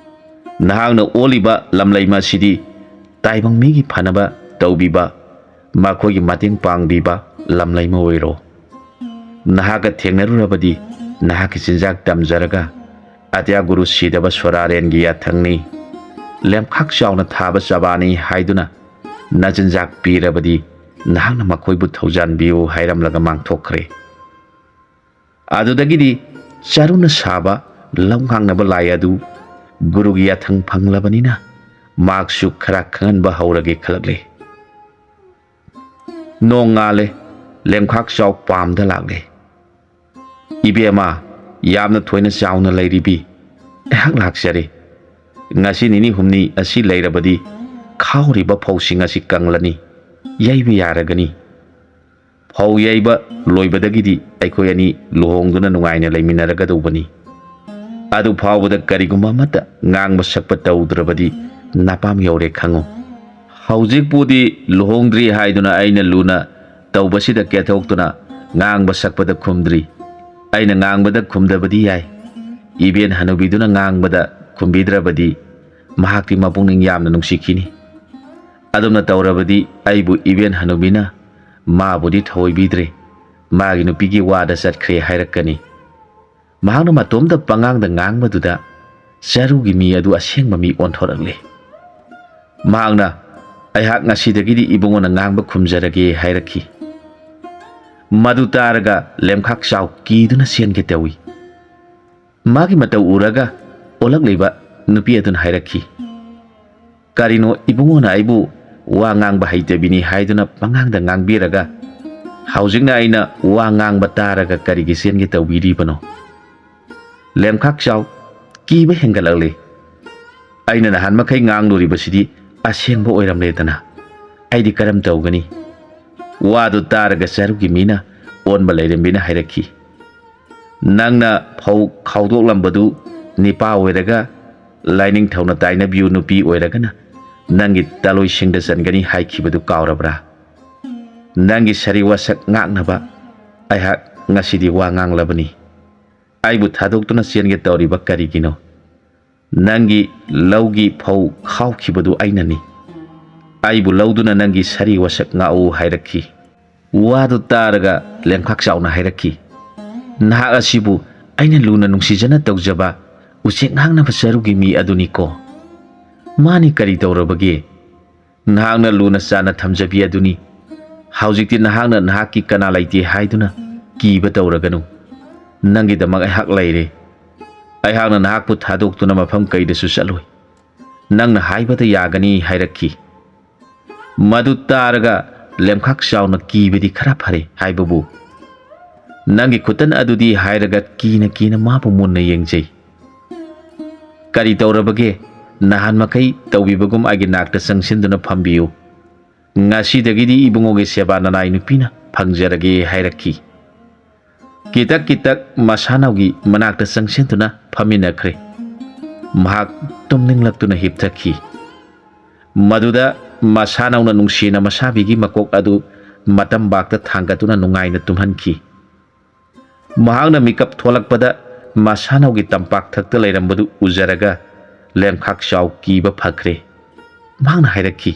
ꯅꯍꯥꯛꯅ ꯑꯣꯜꯂꯤꯕ ꯂꯝꯂꯩꯃ ꯑꯁꯤꯗꯤ ꯇꯥꯏꯕꯪ ꯃꯤꯒꯤ ꯐꯅꯕ ꯇꯧꯕꯤꯕ, ꯃꯈꯣꯏꯒꯤ ꯃꯇꯦꯡ ꯄꯥꯡꯕꯤꯕ ꯂꯝꯂꯩꯃ ꯑꯣꯏꯔꯣ꯫ ꯅꯍꯥꯛꯀ ꯊꯦꯡꯅꯔꯨꯔꯕꯗꯤ ꯅꯍꯥꯛꯀꯤ ꯆꯤꯟꯖꯥꯛ ꯇꯝꯖꯔꯒ ꯑꯇ꯭ꯌꯥ ꯒꯨꯔꯨ ꯁꯤꯗꯕ ꯁꯣꯔꯥꯔꯦꯟꯒꯤ ꯌꯥꯊꯪꯅꯤ, ꯂꯦꯝꯈꯥꯛ ꯆꯥꯎꯅ ꯊꯥꯕ ꯆꯕꯥꯅꯤ ꯍꯥꯏꯗꯨꯅ ꯅꯆꯤꯟꯖꯥꯛ ꯄꯤꯔꯕꯗꯤ ꯅꯍꯥꯛꯅ ꯃꯈꯣꯏꯕꯨ ꯊꯧꯖꯥꯟꯕꯤꯌꯨ ꯍꯥꯏꯔꯝꯂꯒ ꯃꯥꯡꯊꯣꯛꯈ꯭ꯔꯦ꯫ ꯑꯗꯨꯗꯒꯤꯗꯤ ꯆꯔꯨꯅ ꯁꯥꯕ ꯂꯧ ꯉꯥꯡꯅꯕ ꯂꯥꯏ ꯑꯗꯨ ꯒꯨꯔꯨꯒꯤ ꯌꯥꯊꯪ ꯐꯪꯂꯕꯅꯤꯅ ꯃꯍꯥꯛꯁꯨ ꯈꯔ ꯈꯪꯍꯟꯕ ꯍꯧꯔꯒꯦ ꯈꯜꯂꯛꯂꯦ꯫ ꯅꯣꯡ ꯉꯥꯜꯂꯦ, ꯂꯦꯝꯈꯥꯛ ꯆꯥꯎ ꯄꯥꯝꯗ ꯂꯥꯛꯂꯦ꯫ "ꯏꯕꯦꯝꯃ, ꯌꯥꯝꯅ ꯊꯣꯏꯅ ꯆꯥꯎꯅ ꯂꯩꯔꯤꯕꯤ, ꯑꯩꯍꯥꯛ ꯂꯥꯛꯆꯔꯦ꯫ ꯉꯁꯤ ꯅꯤꯅꯤ ꯍꯨꯝꯅꯤ ꯑꯁꯤ ꯂꯩꯔꯕꯗꯤ ꯈꯥꯎꯔꯤꯕ ꯐꯧꯁꯤꯡ ꯑꯁꯤ ꯀꯪꯂꯅꯤ, ꯌꯩꯕ ꯌꯥꯔꯒꯅꯤ꯫ ꯐꯧ ꯌꯩꯕ ꯂꯣꯏꯕꯗꯒꯤꯗꯤ ꯑꯩꯈꯣꯏ ꯑꯅꯤ ꯂꯨꯍꯣꯡꯗꯨꯅ ꯅꯨꯡꯉꯥꯏꯅ ꯂꯩꯃꯤꯟꯅꯔꯒꯗꯧꯕꯅꯤ꯫ ꯑꯗꯨ ꯐꯥꯎꯕꯗ ꯀꯔꯤꯒꯨꯝꯕ ꯑꯃꯠꯇ ꯉꯥꯡꯕ ꯁꯛꯄ ꯇꯧꯗ꯭ꯔꯕꯗꯤ ꯅꯄꯥꯝ ꯌꯧꯔꯦ ꯈꯪꯉꯨ꯫ ꯍꯧꯖꯤꯛꯄꯨꯗꯤ ꯂꯨꯍꯣꯡꯗ꯭ꯔꯤ ꯍꯥꯏꯗꯨꯅ ꯑꯩꯅ ꯂꯨꯅ ꯇꯧꯕꯁꯤꯗ ꯀꯦꯊꯣꯛꯇꯨꯅ ꯉꯥꯡꯕ ꯁꯛꯄꯗ ꯈꯨꯝꯗ꯭ꯔꯤ꯫ ꯑꯩꯅ ꯉꯥꯡꯕꯗ ꯈꯨꯝꯗꯕꯗꯤ ꯌꯥꯏ, ꯏꯕꯦꯟ ꯍꯅꯨꯕꯤꯗꯨꯅ ꯉꯥꯡꯕꯗ ꯈꯨꯝꯕꯤꯗ꯭ꯔꯕꯗꯤ ꯃꯍꯥꯛꯇꯤ ꯃꯄꯨꯛꯅꯤꯡ ꯌꯥꯝꯅ ꯅꯨꯡꯁꯤꯈꯤꯅꯤ꯫ ꯑꯗꯨꯝꯅ ꯇꯧꯔꯕꯗꯤ ꯑꯩꯕꯨ ꯏꯕꯦꯟ ꯍꯅꯨꯕꯤꯅ ꯃꯥꯕꯨꯗꯤ ꯊꯑꯣꯏꯕꯤꯗ꯭ꯔꯦ, ꯃꯥꯒꯤ ꯅꯨꯄꯤꯒꯤ ꯋꯥꯗ ꯆꯠꯈ꯭ꯔꯦ ꯍꯥꯏꯔꯛꯀꯅꯤ"꯫ ꯃꯍꯥꯛꯅ ꯃꯇꯣꯝꯇ ꯄꯉꯥꯡꯗ ꯉꯥꯡꯕꯗꯨꯗ ꯆꯔꯨꯒꯤ ꯃꯤ ꯑꯗꯨ ꯑꯁꯦꯡꯕ ꯃꯤ ꯑꯣꯟꯊꯣꯔꯛꯂꯦ꯫ ꯃꯍꯥꯛꯅ, "ꯑꯩꯍꯥꯛ ꯉꯁꯤꯗꯒꯤꯗꯤ ꯏꯕꯨꯡꯉꯣꯅ ꯉꯥꯡꯕ ꯈꯨꯝꯖꯔꯒꯦ" ꯍꯥꯏꯔꯛꯈꯤ꯫ ꯃꯗꯨ ꯇꯥꯔꯒ ꯂꯦꯝꯈꯥꯛ ꯆꯥꯎ ꯀꯤꯗꯨꯅ ꯆꯦꯟꯒꯦ ꯇꯧꯏ꯫ ꯃꯥꯒꯤ ꯃꯇꯧ ꯎꯔꯒ ꯑꯣꯜꯂꯛꯂꯤꯕ ꯅꯨꯄꯤ ꯑꯗꯨꯅ ꯍꯥꯏꯔꯛꯈꯤ, "ꯀꯔꯤꯅꯣ ꯏꯕꯨꯡꯉꯣꯅ ꯑꯩꯕꯨ ꯋꯥ ꯉꯥꯡꯕ ꯍꯩꯇꯕꯤꯅꯤ ꯍꯥꯏꯗꯨꯅ ꯄꯉꯥꯡꯗ ꯉꯥꯡꯕꯤꯔꯒ ꯍꯧꯖꯤꯛꯅ ꯑꯩꯅ ꯋꯥ ꯉꯥꯡꯕ ꯇꯥꯔꯒ ꯀꯔꯤꯒꯤ ꯆꯦꯟꯒꯦ ꯇꯧꯕꯤꯔꯤꯕꯅꯣ?" ꯂꯦꯝꯈꯥꯛ ꯆꯥꯎ ꯀꯤꯕ ꯍꯦꯟꯒꯠꯂꯛꯂꯦ꯫ "ꯑꯩꯅ ꯅꯍꯥꯟ ꯃꯈꯩ ꯉꯥꯡꯂꯨꯔꯤꯕꯁꯤꯗꯤ ꯑꯁꯦꯡꯕ ꯑꯣꯏꯔꯝꯂꯦꯗꯅ꯫ ꯑꯩꯗꯤ ꯀꯔꯝ ꯇꯧꯒꯅꯤ?" ꯋꯥꯗꯨ ꯇꯥꯔꯒ ꯆꯔꯨꯒꯤ ꯃꯤꯅ ꯑꯣꯟꯕ ꯂꯩꯔꯦꯝꯕꯤꯅ ꯍꯥꯏꯔꯛꯈꯤ, "ꯅꯪꯅ ꯐꯧ ꯈꯥꯎꯗꯣꯛꯂꯝꯕꯗꯨ ꯅꯤꯄꯥ ꯑꯣꯏꯔꯒ ꯂꯥꯏꯅꯤꯡꯊꯧꯅ ꯇꯥꯏꯅꯕꯤꯌꯨ ꯅꯨꯄꯤ ꯑꯣꯏꯔꯒꯅ ꯅꯪꯒꯤ ꯇꯂꯣꯏꯁꯤꯡꯗ ꯆꯟꯒꯅꯤ ꯍꯥꯏꯈꯤꯕꯗꯨ ꯀꯥꯎꯔꯕ꯭ꯔꯥ?" ꯅꯪꯒꯤ ꯁꯔꯤ ꯋꯥꯁꯛ ꯉꯥꯛꯅꯕ ꯑꯩꯍꯥꯛ ꯉꯁꯤꯗꯤ ꯋꯥ ꯉꯥꯡꯂꯕꯅꯤ꯫ ꯑꯩꯕꯨ ꯊꯥꯗꯣꯛꯇꯨꯅ ꯆꯦꯟꯒꯦ ꯇꯧꯔꯤꯕ ꯀꯔꯤꯒꯤꯅꯣ? ꯅꯪꯒꯤ ꯂꯧꯒꯤ ꯐꯧ ꯈꯥꯎꯈꯤꯕꯗꯨ ꯑꯩꯅꯅꯤ꯫ ꯑꯩꯕꯨ ꯂꯧꯗꯨꯅ ꯅꯪꯒꯤ ꯁꯔꯤ ꯋꯥꯁꯛ ꯉꯥꯛꯎ ꯍꯥꯏꯔꯛꯈꯤ꯫ ꯋꯥꯗꯨ ꯇꯥꯔꯒ ꯂꯦꯝꯈꯥꯛ ꯆꯥꯎꯅ ꯍꯥꯏꯔꯛꯈꯤ, "ꯅꯍꯥꯛ ꯑꯁꯤꯕꯨ ꯑꯩꯅ ꯂꯨꯅ ꯅꯨꯡꯁꯤꯖꯅ ꯇꯧꯖꯕ ꯎꯆꯦꯛ ꯉꯥꯛꯅꯕ ꯆꯔꯨꯒꯤ ꯃꯤ ꯑꯗꯨꯅꯤꯀꯣ꯫ ꯃꯥꯅꯤ ꯀꯔꯤ ꯇꯧꯔꯕꯒꯦ? ꯅꯍꯥꯛꯅ ꯂꯨꯅ ꯆꯥꯟꯅ ꯊꯝꯖꯕꯤ ꯑꯗꯨꯅꯤ꯫ ꯍꯧꯖꯤꯛꯇꯤ ꯅꯍꯥꯛꯅ ꯅꯍꯥꯛꯀꯤ ꯀꯅꯥ ꯂꯩꯇꯦ ꯍꯥꯏꯗꯨꯅ ꯀꯤꯕ ꯇꯧꯔꯒꯅꯨ꯫ ꯅꯪꯒꯤꯗꯃꯛ ꯑꯩꯍꯥꯛ ꯂꯩꯔꯦ꯫ ꯑꯩꯍꯥꯛꯅ ꯅꯍꯥꯛꯄꯨ ꯊꯥꯗꯣꯛꯇꯨꯅ ꯃꯐꯝ ꯀꯩꯗꯁꯨ ꯆꯠꯂꯣꯏ꯫ ꯅꯪꯅ ꯍꯥꯏꯕꯗ ꯌꯥꯒꯅꯤ" ꯍꯥꯏꯔꯛꯈꯤ꯫ ꯃꯗꯨ ꯇꯥꯔꯒ ꯂꯦꯝꯈꯥꯛ ꯆꯥꯎꯅ ꯀꯤꯕꯗꯤ ꯈꯔ ꯐꯔꯦ ꯍꯥꯏꯕꯕꯨ, "ꯅꯪꯒꯤ ꯈꯨꯇꯟ ꯑꯗꯨꯗꯤ" ꯍꯥꯏꯔꯒ ꯀꯤꯅ ꯀꯤꯅ ꯃꯥꯕꯨ ꯃꯨꯟꯅ ꯌꯦꯡꯖꯩ꯫ "ꯀꯔꯤ ꯇꯧꯔꯕꯒꯦ? ꯅꯍꯥꯟ ꯃꯈꯩ ꯇꯧꯕꯤꯕꯒꯨꯝ ꯑꯩꯒꯤ ꯅꯥꯛꯇ ꯆꯪꯁꯤꯟꯗꯨꯅ ꯐꯝꯕꯤꯌꯨ꯫ ꯉꯁꯤꯗꯒꯤꯗꯤ ꯏꯕꯨꯡꯉꯣꯒꯤ ꯁꯦꯕꯥ ꯅꯅꯥꯏ ꯅꯨꯄꯤꯅ ꯐꯪꯖꯔꯒꯦ" ꯍꯥꯏꯔꯛꯈꯤ꯫ ꯀꯤꯇꯛ ꯀꯤꯇꯛ ꯃꯁꯥꯅꯧꯒꯤ ꯃꯅꯥꯛꯇ ꯆꯪꯁꯤꯟꯗꯨꯅ ꯐꯝꯃꯤꯟꯅꯈ꯭ꯔꯦ꯫ ꯃꯍꯥꯛ ꯇꯨꯝꯅꯤꯡꯂꯛꯇꯨꯅ ꯍꯤꯞꯊꯈꯤ꯫ ꯃꯗꯨꯗ ꯃꯁꯥꯅꯧꯅ ꯅꯨꯡꯁꯤꯅ ꯃꯁꯥꯕꯤꯒꯤ ꯃꯀꯣꯛ ꯑꯗꯨ ꯃꯇꯝꯕꯥꯛꯇ ꯊꯥꯡꯒꯠꯇꯨꯅ ꯅꯨꯡꯉꯥꯏꯅ ꯇꯨꯝꯍꯟꯈꯤ꯫ ꯃꯍꯥꯛꯅ ꯃꯤꯀꯞ ꯊꯣꯛꯂꯛꯄꯗ ꯃꯁꯥꯅꯧꯒꯤ ꯇꯝꯄꯥꯛ ꯊꯛꯇ ꯂꯩꯔꯝꯕꯗꯨ ꯎꯖꯔꯒ ꯂꯦꯝꯈꯥꯛ ꯆꯥꯎ ꯀꯤꯕ ꯐꯈ꯭ꯔꯦ꯫ ꯃꯍꯥꯛꯅ ꯍꯥꯏꯔꯛꯈꯤ,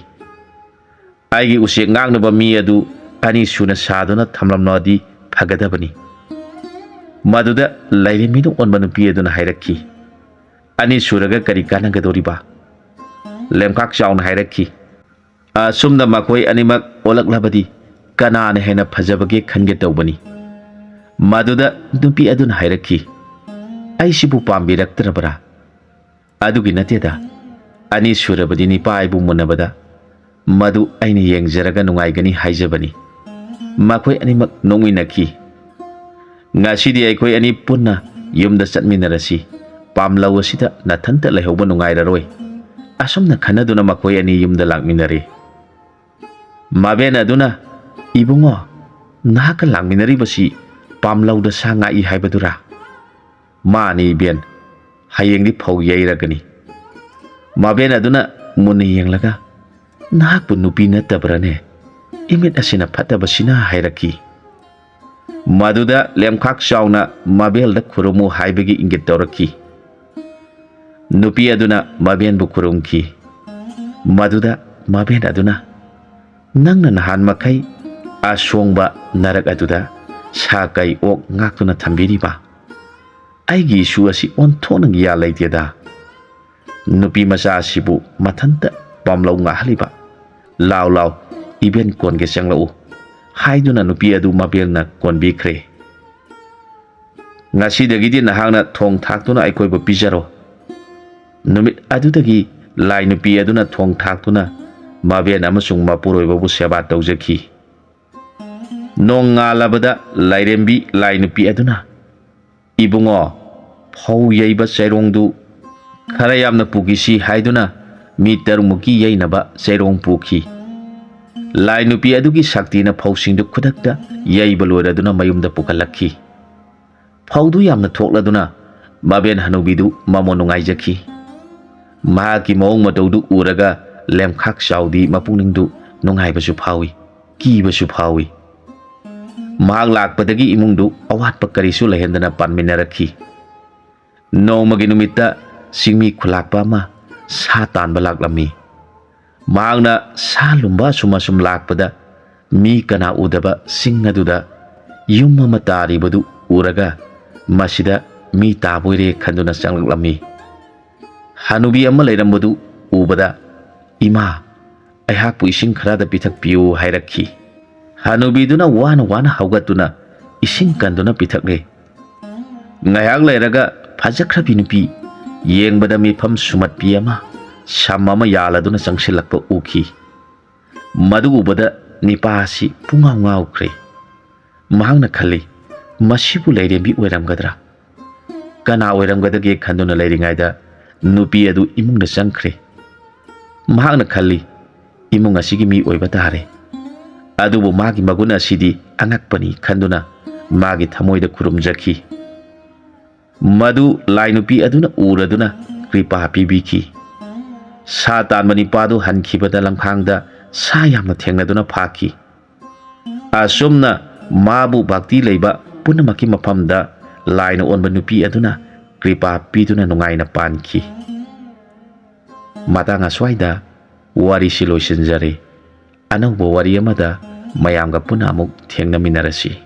"ꯑꯩꯒꯤ ꯎꯆꯦꯛ ꯉꯥꯛꯅꯕ ꯃꯤ ꯑꯗꯨ ꯑꯅꯤ ꯁꯨꯅ ꯁꯥꯗꯨꯅ ꯊꯝꯂꯝꯂꯗꯤ ꯐꯒꯗꯕꯅꯤ"꯫ ꯃꯗꯨꯗ ꯂꯥꯏꯔꯦꯝꯕꯤꯅ ꯑꯣꯟꯕ ꯅꯨꯄꯤ ꯑꯗꯨꯅ ꯍꯥꯏꯔꯛꯈꯤ, "ꯑꯅꯤ ꯁꯨꯔꯒ ꯀꯔꯤ ꯀꯥꯟꯅꯒꯗꯧꯔꯤꯕ?" ꯂꯦꯝꯈꯥꯛ ꯆꯥꯎꯅ ꯍꯥꯏꯔꯛꯈꯤ, "ꯑꯁꯨꯝꯅ ꯃꯈꯣꯏ ꯑꯅꯤꯃꯛ ꯑꯣꯜꯂꯛꯂꯕꯗꯤ ꯀꯅꯥꯅ ꯍꯦꯟꯅ ꯐꯖꯕꯒꯦ ꯈꯟꯒꯦ ꯇꯧꯕꯅꯤ"꯫ ꯃꯗꯨꯗ ꯅꯨꯄꯤ ꯑꯗꯨꯅ ꯍꯥꯏꯔꯛꯈꯤ, "ꯑꯩꯁꯤꯕꯨ ꯄꯥꯝꯕꯤꯔꯛꯇ꯭ꯔꯕ꯭ꯔꯥ?" "ꯑꯗꯨꯒꯤ ꯅꯠꯇꯦꯗ, ꯑꯅꯤ ꯁꯨꯔꯕꯗꯤ ꯅꯤꯄꯥ ꯑꯩꯕꯨ ꯃꯨꯟꯅꯕꯗ ꯃꯗꯨ ꯑꯩꯅ ꯌꯦꯡꯖꯔꯒ ꯅꯨꯡꯉꯥꯏꯒꯅꯤ ꯍꯥꯏꯖꯕꯅꯤ"꯫ ꯃꯈꯣꯏ ꯑꯅꯤꯃꯛ ꯅꯣꯛꯃꯤꯟꯅꯈꯤ꯫ "ꯉꯁꯤꯗꯤ ꯑꯩꯈꯣꯏ ꯑꯅꯤ ꯄꯨꯟꯅ ꯌꯨꯝꯗ ꯆꯠꯃꯤꯟꯅꯔꯁꯤ꯫ ꯄꯥꯝꯂꯧ ꯑꯁꯤꯗ ꯅꯊꯟꯇ ꯂꯩꯍꯧꯕ ꯅꯨꯡꯉꯥꯏꯔꯔꯣꯏ꯫ ꯑꯁꯨꯝꯅ ꯈꯟꯅꯗꯨꯅ ꯃꯈꯣꯏ ꯑꯅꯤ ꯌꯨꯝꯗ ꯂꯥꯛꯃꯤꯟꯅꯔꯦ꯫ ꯃꯕꯦꯟ ꯑꯗꯨꯅ, "ꯏꯕꯨꯡꯉꯣ, ꯅꯍꯥꯛꯀ ꯂꯥꯛꯃꯤꯟꯅꯔꯤꯕꯁꯤ ꯄꯥꯝꯂꯧꯗ ꯁꯥ ꯉꯥꯛꯏ ꯍꯥꯏꯕꯗꯨꯔꯥ?" "ꯃꯥꯅꯤ ꯏꯕꯦꯟ, ꯍꯌꯦꯡꯗꯤ ꯐꯧ ꯌꯩꯔꯒꯅꯤ"꯫ ꯃꯕꯦꯟ ꯑꯗꯨꯅ ꯃꯨꯟꯅ ꯌꯦꯡꯂꯒ, "ꯅꯍꯥꯛꯄꯨ ꯅꯨꯄꯤ ꯅꯠꯇꯕ꯭ꯔꯥꯅꯦ?" ꯏꯃꯤꯠ ꯑꯁꯤꯅ ꯐꯠꯇꯕꯁꯤꯅ ꯍꯥꯏꯔꯛꯈꯤ꯫ ꯃꯗꯨꯗ ꯂꯦꯝꯈꯥꯛ ꯆꯥꯎꯅ ꯃꯕꯦꯜꯗ ꯈꯨꯔꯨꯝꯃꯨ ꯍꯥꯏꯕꯒꯤ ꯏꯪꯒꯤꯠ ꯇꯧꯔꯛꯈꯤ꯫ ꯅꯨꯄꯤ ꯑꯗꯨꯅ ꯃꯕꯦꯟꯕꯨ ꯈꯨꯔꯨꯝꯈꯤ꯫ ꯃꯗꯨꯗ ꯃꯕꯦꯟ ꯑꯗꯨꯅ, "ꯅꯪꯅ ꯅꯍꯥꯟ ꯃꯈꯩ ꯑꯁꯣꯡꯕ ꯅꯔꯛ ꯑꯗꯨꯗ ꯁꯥ ꯀꯩ ꯑꯣꯛ ꯉꯥꯛꯇꯨꯅ ꯊꯝꯕꯤꯔꯤꯕ ꯑꯩꯒꯤ ꯏꯁꯨ ꯑꯁꯤ ꯑꯣꯟꯊꯣꯛꯅ ꯒ꯭ꯌꯥꯟ ꯂꯩꯇꯦꯗ꯫ ꯅꯨꯄꯤ ꯃꯆꯥ ꯑꯁꯤꯕꯨ ꯃꯊꯟꯇ ꯄꯥꯝꯂꯧ ꯉꯥꯛꯍꯜꯂꯤꯕ꯫ ꯂꯥꯎ ꯂꯥꯎ, ꯏꯕꯦꯟ ꯀꯣꯟꯒꯦ ꯆꯪꯂꯛꯎ" ꯍꯥꯏꯗꯨꯅ ꯅꯨꯄꯤ ꯑꯗꯨ ꯃꯕꯦꯜꯅ ꯀꯣꯟꯕꯤꯈ꯭ꯔꯦ꯫ "ꯉꯁꯤꯗꯒꯤꯗꯤ ꯅꯍꯥꯛꯅ ꯊꯣꯡ ꯊꯥꯛꯇꯨꯅ ꯑꯩꯈꯣꯏꯕꯨ ꯄꯤꯖꯔꯣ"꯫ ꯅꯨꯃꯤꯠ ꯑꯗꯨꯗꯒꯤ ꯂꯥꯏ ꯅꯨꯄꯤ ꯑꯗꯨꯅ ꯊꯣꯡ ꯊꯥꯛꯇꯨꯅ ꯃꯕꯦꯟ ꯑꯃꯁꯨꯡ ꯃꯄꯨꯔꯣꯏꯕꯕꯨ ꯁꯦꯕꯥ ꯇꯧꯖꯈꯤ꯫ ꯅꯣꯡꯉꯥꯜꯂꯕꯗ ꯂꯥꯏꯔꯦꯝꯕꯤ ꯂꯥꯏ ꯅꯨꯄꯤ ꯑꯗꯨꯅ, "ꯏꯕꯨꯡꯉꯣ, ꯐꯧ ꯌꯩꯕ ꯆꯩꯔꯣꯡꯗꯨ ꯈꯔ ꯌꯥꯝꯅ ꯄꯨꯈꯤꯁꯤ" ꯍꯥꯏꯗꯨꯅ ꯃꯤ ꯇꯔꯨꯛꯃꯨꯛꯀꯤ ꯌꯩꯅꯕ ꯆꯩꯔꯣꯡ ꯄꯨꯈꯤ꯫ ꯂꯥꯏ ꯅꯨꯄꯤ ꯑꯗꯨꯒꯤ ꯁꯛꯇꯤꯅ ꯐꯧꯁꯤꯡꯗꯨ ꯈꯨꯗꯛꯇ ꯌꯩꯕ ꯂꯣꯏꯔꯗꯨꯅ ꯃꯌꯨꯝꯗ ꯄꯨꯈꯠꯂꯛꯈꯤ꯫ ꯐꯧꯗꯨ ꯌꯥꯝꯅ ꯊꯣꯛꯂꯗꯨꯅ ꯃꯕꯦꯟ ꯍꯅꯨꯕꯤꯗꯨ ꯃꯃꯣꯟ ꯅꯨꯡꯉꯥꯏꯖꯈꯤ꯫ ꯃꯍꯥꯛꯀꯤ ꯃꯑꯣꯡ ꯃꯇꯧꯗꯨ ꯎꯔꯒ ꯂꯦꯝꯈꯥꯛ ꯆꯥꯎꯗꯤ ꯃꯄꯨꯛꯅꯤꯡꯗꯨ ꯅꯨꯡꯉꯥꯏꯕꯁꯨ ꯐꯥꯎꯏ, ꯀꯤꯕꯁꯨ ꯐꯥꯎꯏ꯫ ꯃꯍꯥꯛ ꯂꯥꯛꯄꯗꯒꯤ ꯏꯃꯨꯡꯗꯨ ꯑꯋꯥꯠꯄ ꯀꯔꯤꯁꯨ ꯂꯩꯍꯟꯗꯅ ꯄꯥꯟꯃꯤꯟꯅꯔꯛꯈꯤ꯫ ꯅꯣꯡꯃꯒꯤ ꯅꯨꯃꯤꯠꯇ ꯆꯤꯡꯃꯤ ꯈꯨꯂꯥꯛꯄ ꯑꯃ ꯁꯥ ꯇꯥꯟꯕ ꯂꯥꯛꯂꯝꯃꯤ꯫ ꯃꯍꯥꯛꯅ ꯁꯥ ꯂꯨꯝꯕ ꯑꯁꯨꯝ ꯑꯁꯨꯝ ꯂꯥꯛꯄꯗ ꯃꯤ ꯀꯅꯥ ꯎꯗꯕ ꯆꯤꯡ ꯑꯗꯨꯗ ꯌꯨꯝ ꯑꯃ ꯇꯥꯔꯤꯕꯗꯨ ꯎꯔꯒ ꯃꯁꯤꯗ ꯃꯤ ꯇꯥꯕꯣꯏꯔꯦ ꯈꯟꯗꯨꯅ ꯆꯪꯂꯛꯂꯝꯃꯤ꯫ ꯍꯅꯨꯕꯤ ꯑꯃ ꯂꯩꯔꯝꯕꯗꯨ ꯎꯕꯗ, "ꯏꯃꯥ, ꯑꯩꯍꯥꯛꯄꯨ ꯏꯁꯤꯡ ꯈꯔꯗ ꯄꯤꯊꯛꯄꯤꯌꯨ" ꯍꯥꯏꯔꯛꯈꯤ꯫ ꯍꯅꯨꯕꯤꯗꯨꯅ ꯋꯥꯅ ꯋꯥꯅ ꯍꯧꯒꯠꯇꯨꯅ ꯏꯁꯤꯡ ꯀꯟꯗꯨꯅ ꯄꯤꯊꯛꯂꯦ꯫ ꯉꯥꯏꯍꯥꯛ ꯂꯩꯔꯒ ꯐꯖꯈ꯭ꯔꯕꯤ ꯅꯨꯄꯤ, ꯌꯦꯡꯕꯗ ꯃꯤꯐꯝ ꯁꯨꯃꯠꯄꯤ ꯑꯃ ꯁꯝ ꯑꯃ ꯌꯥꯜꯂꯗꯨꯅ ꯆꯪꯁꯤꯜꯂꯛꯄ ꯎꯈꯤ꯫ ꯃꯗꯨ ꯎꯕꯗ ꯅꯤꯄꯥ ꯑꯁꯤ ꯄꯨꯡꯉꯥꯎ ꯉꯥꯎꯈ꯭ꯔꯦ꯫ ꯃꯍꯥꯛꯅ ꯈꯜꯂꯤ, "ꯃꯁꯤꯕꯨ ꯂꯩꯔꯦꯝꯕꯤ ꯑꯣꯏꯔꯝꯒꯗ꯭ꯔꯥ? ꯀꯅꯥ ꯑꯣꯏꯔꯝꯒꯗꯒꯦ?" ꯈꯟꯗꯨꯅ ꯂꯩꯔꯤꯉꯩꯗ ꯅꯨꯄꯤ ꯑꯗꯨ ꯏꯃꯨꯡꯗ ꯆꯪꯈ꯭ꯔꯦ꯫ ꯃꯍꯥꯛꯅ ꯈꯜꯂꯤ, "ꯏꯃꯨꯡ ꯑꯁꯤꯒꯤ ꯃꯤ ꯑꯣꯏꯕ ꯇꯥꯔꯦ"꯫ ꯑꯗꯨꯕꯨ ꯃꯥꯒꯤ ꯃꯒꯨꯟ ꯑꯁꯤꯗꯤ ꯑꯉꯛꯄꯅꯤ ꯈꯟꯗꯨꯅ ꯃꯥꯒꯤ ꯊꯃꯣꯏꯗ ꯈꯨꯔꯨꯝꯖꯈꯤ꯫ ꯃꯗꯨ ꯂꯥꯏ ꯅꯨꯄꯤ ꯑꯗꯨꯅ ꯎꯔꯗꯨꯅ ꯀ꯭ꯔꯤꯄꯥ ꯄꯤꯕꯤꯈꯤ꯫ ꯁꯥ ꯇꯥꯟꯕ ꯅꯤꯄꯥꯗꯨ ꯍꯟꯈꯤꯕꯗ ꯂꯝꯈꯥꯡꯗ ꯁꯥ ꯌꯥꯝꯅ ꯊꯦꯡꯅꯗꯨꯅ ꯐꯥꯈꯤ꯫ ꯑꯁꯨꯝꯅ ꯃꯥꯕꯨ ꯚꯛꯇꯤ ꯂꯩꯕ ꯄꯨꯝꯅꯃꯛꯀꯤ ꯃꯐꯝꯗ ꯂꯥꯏꯅ ꯑꯣꯟꯕ ꯅꯨꯄꯤ ꯑꯗꯨꯅ ꯀ꯭ꯔꯤꯄꯥ ꯄꯤꯗꯨꯅ ꯅꯨꯡꯉꯥꯏꯅ ꯄꯥꯟꯈꯤ꯫ ꯃꯇꯥꯡ ꯑꯁ꯭ꯋꯥꯏꯗ ꯋꯥꯔꯤꯁꯤ ꯂꯣꯏꯁꯤꯟꯖꯔꯦ꯫ ꯑꯅꯧꯕ ꯋꯥꯔꯤ ꯑꯃꯗ ꯃꯌꯥꯝꯒ ꯄꯨꯟꯅ ꯑꯃꯨꯛ ꯊꯦꯡꯅꯃꯤꯟꯅꯔꯁꯤ꯫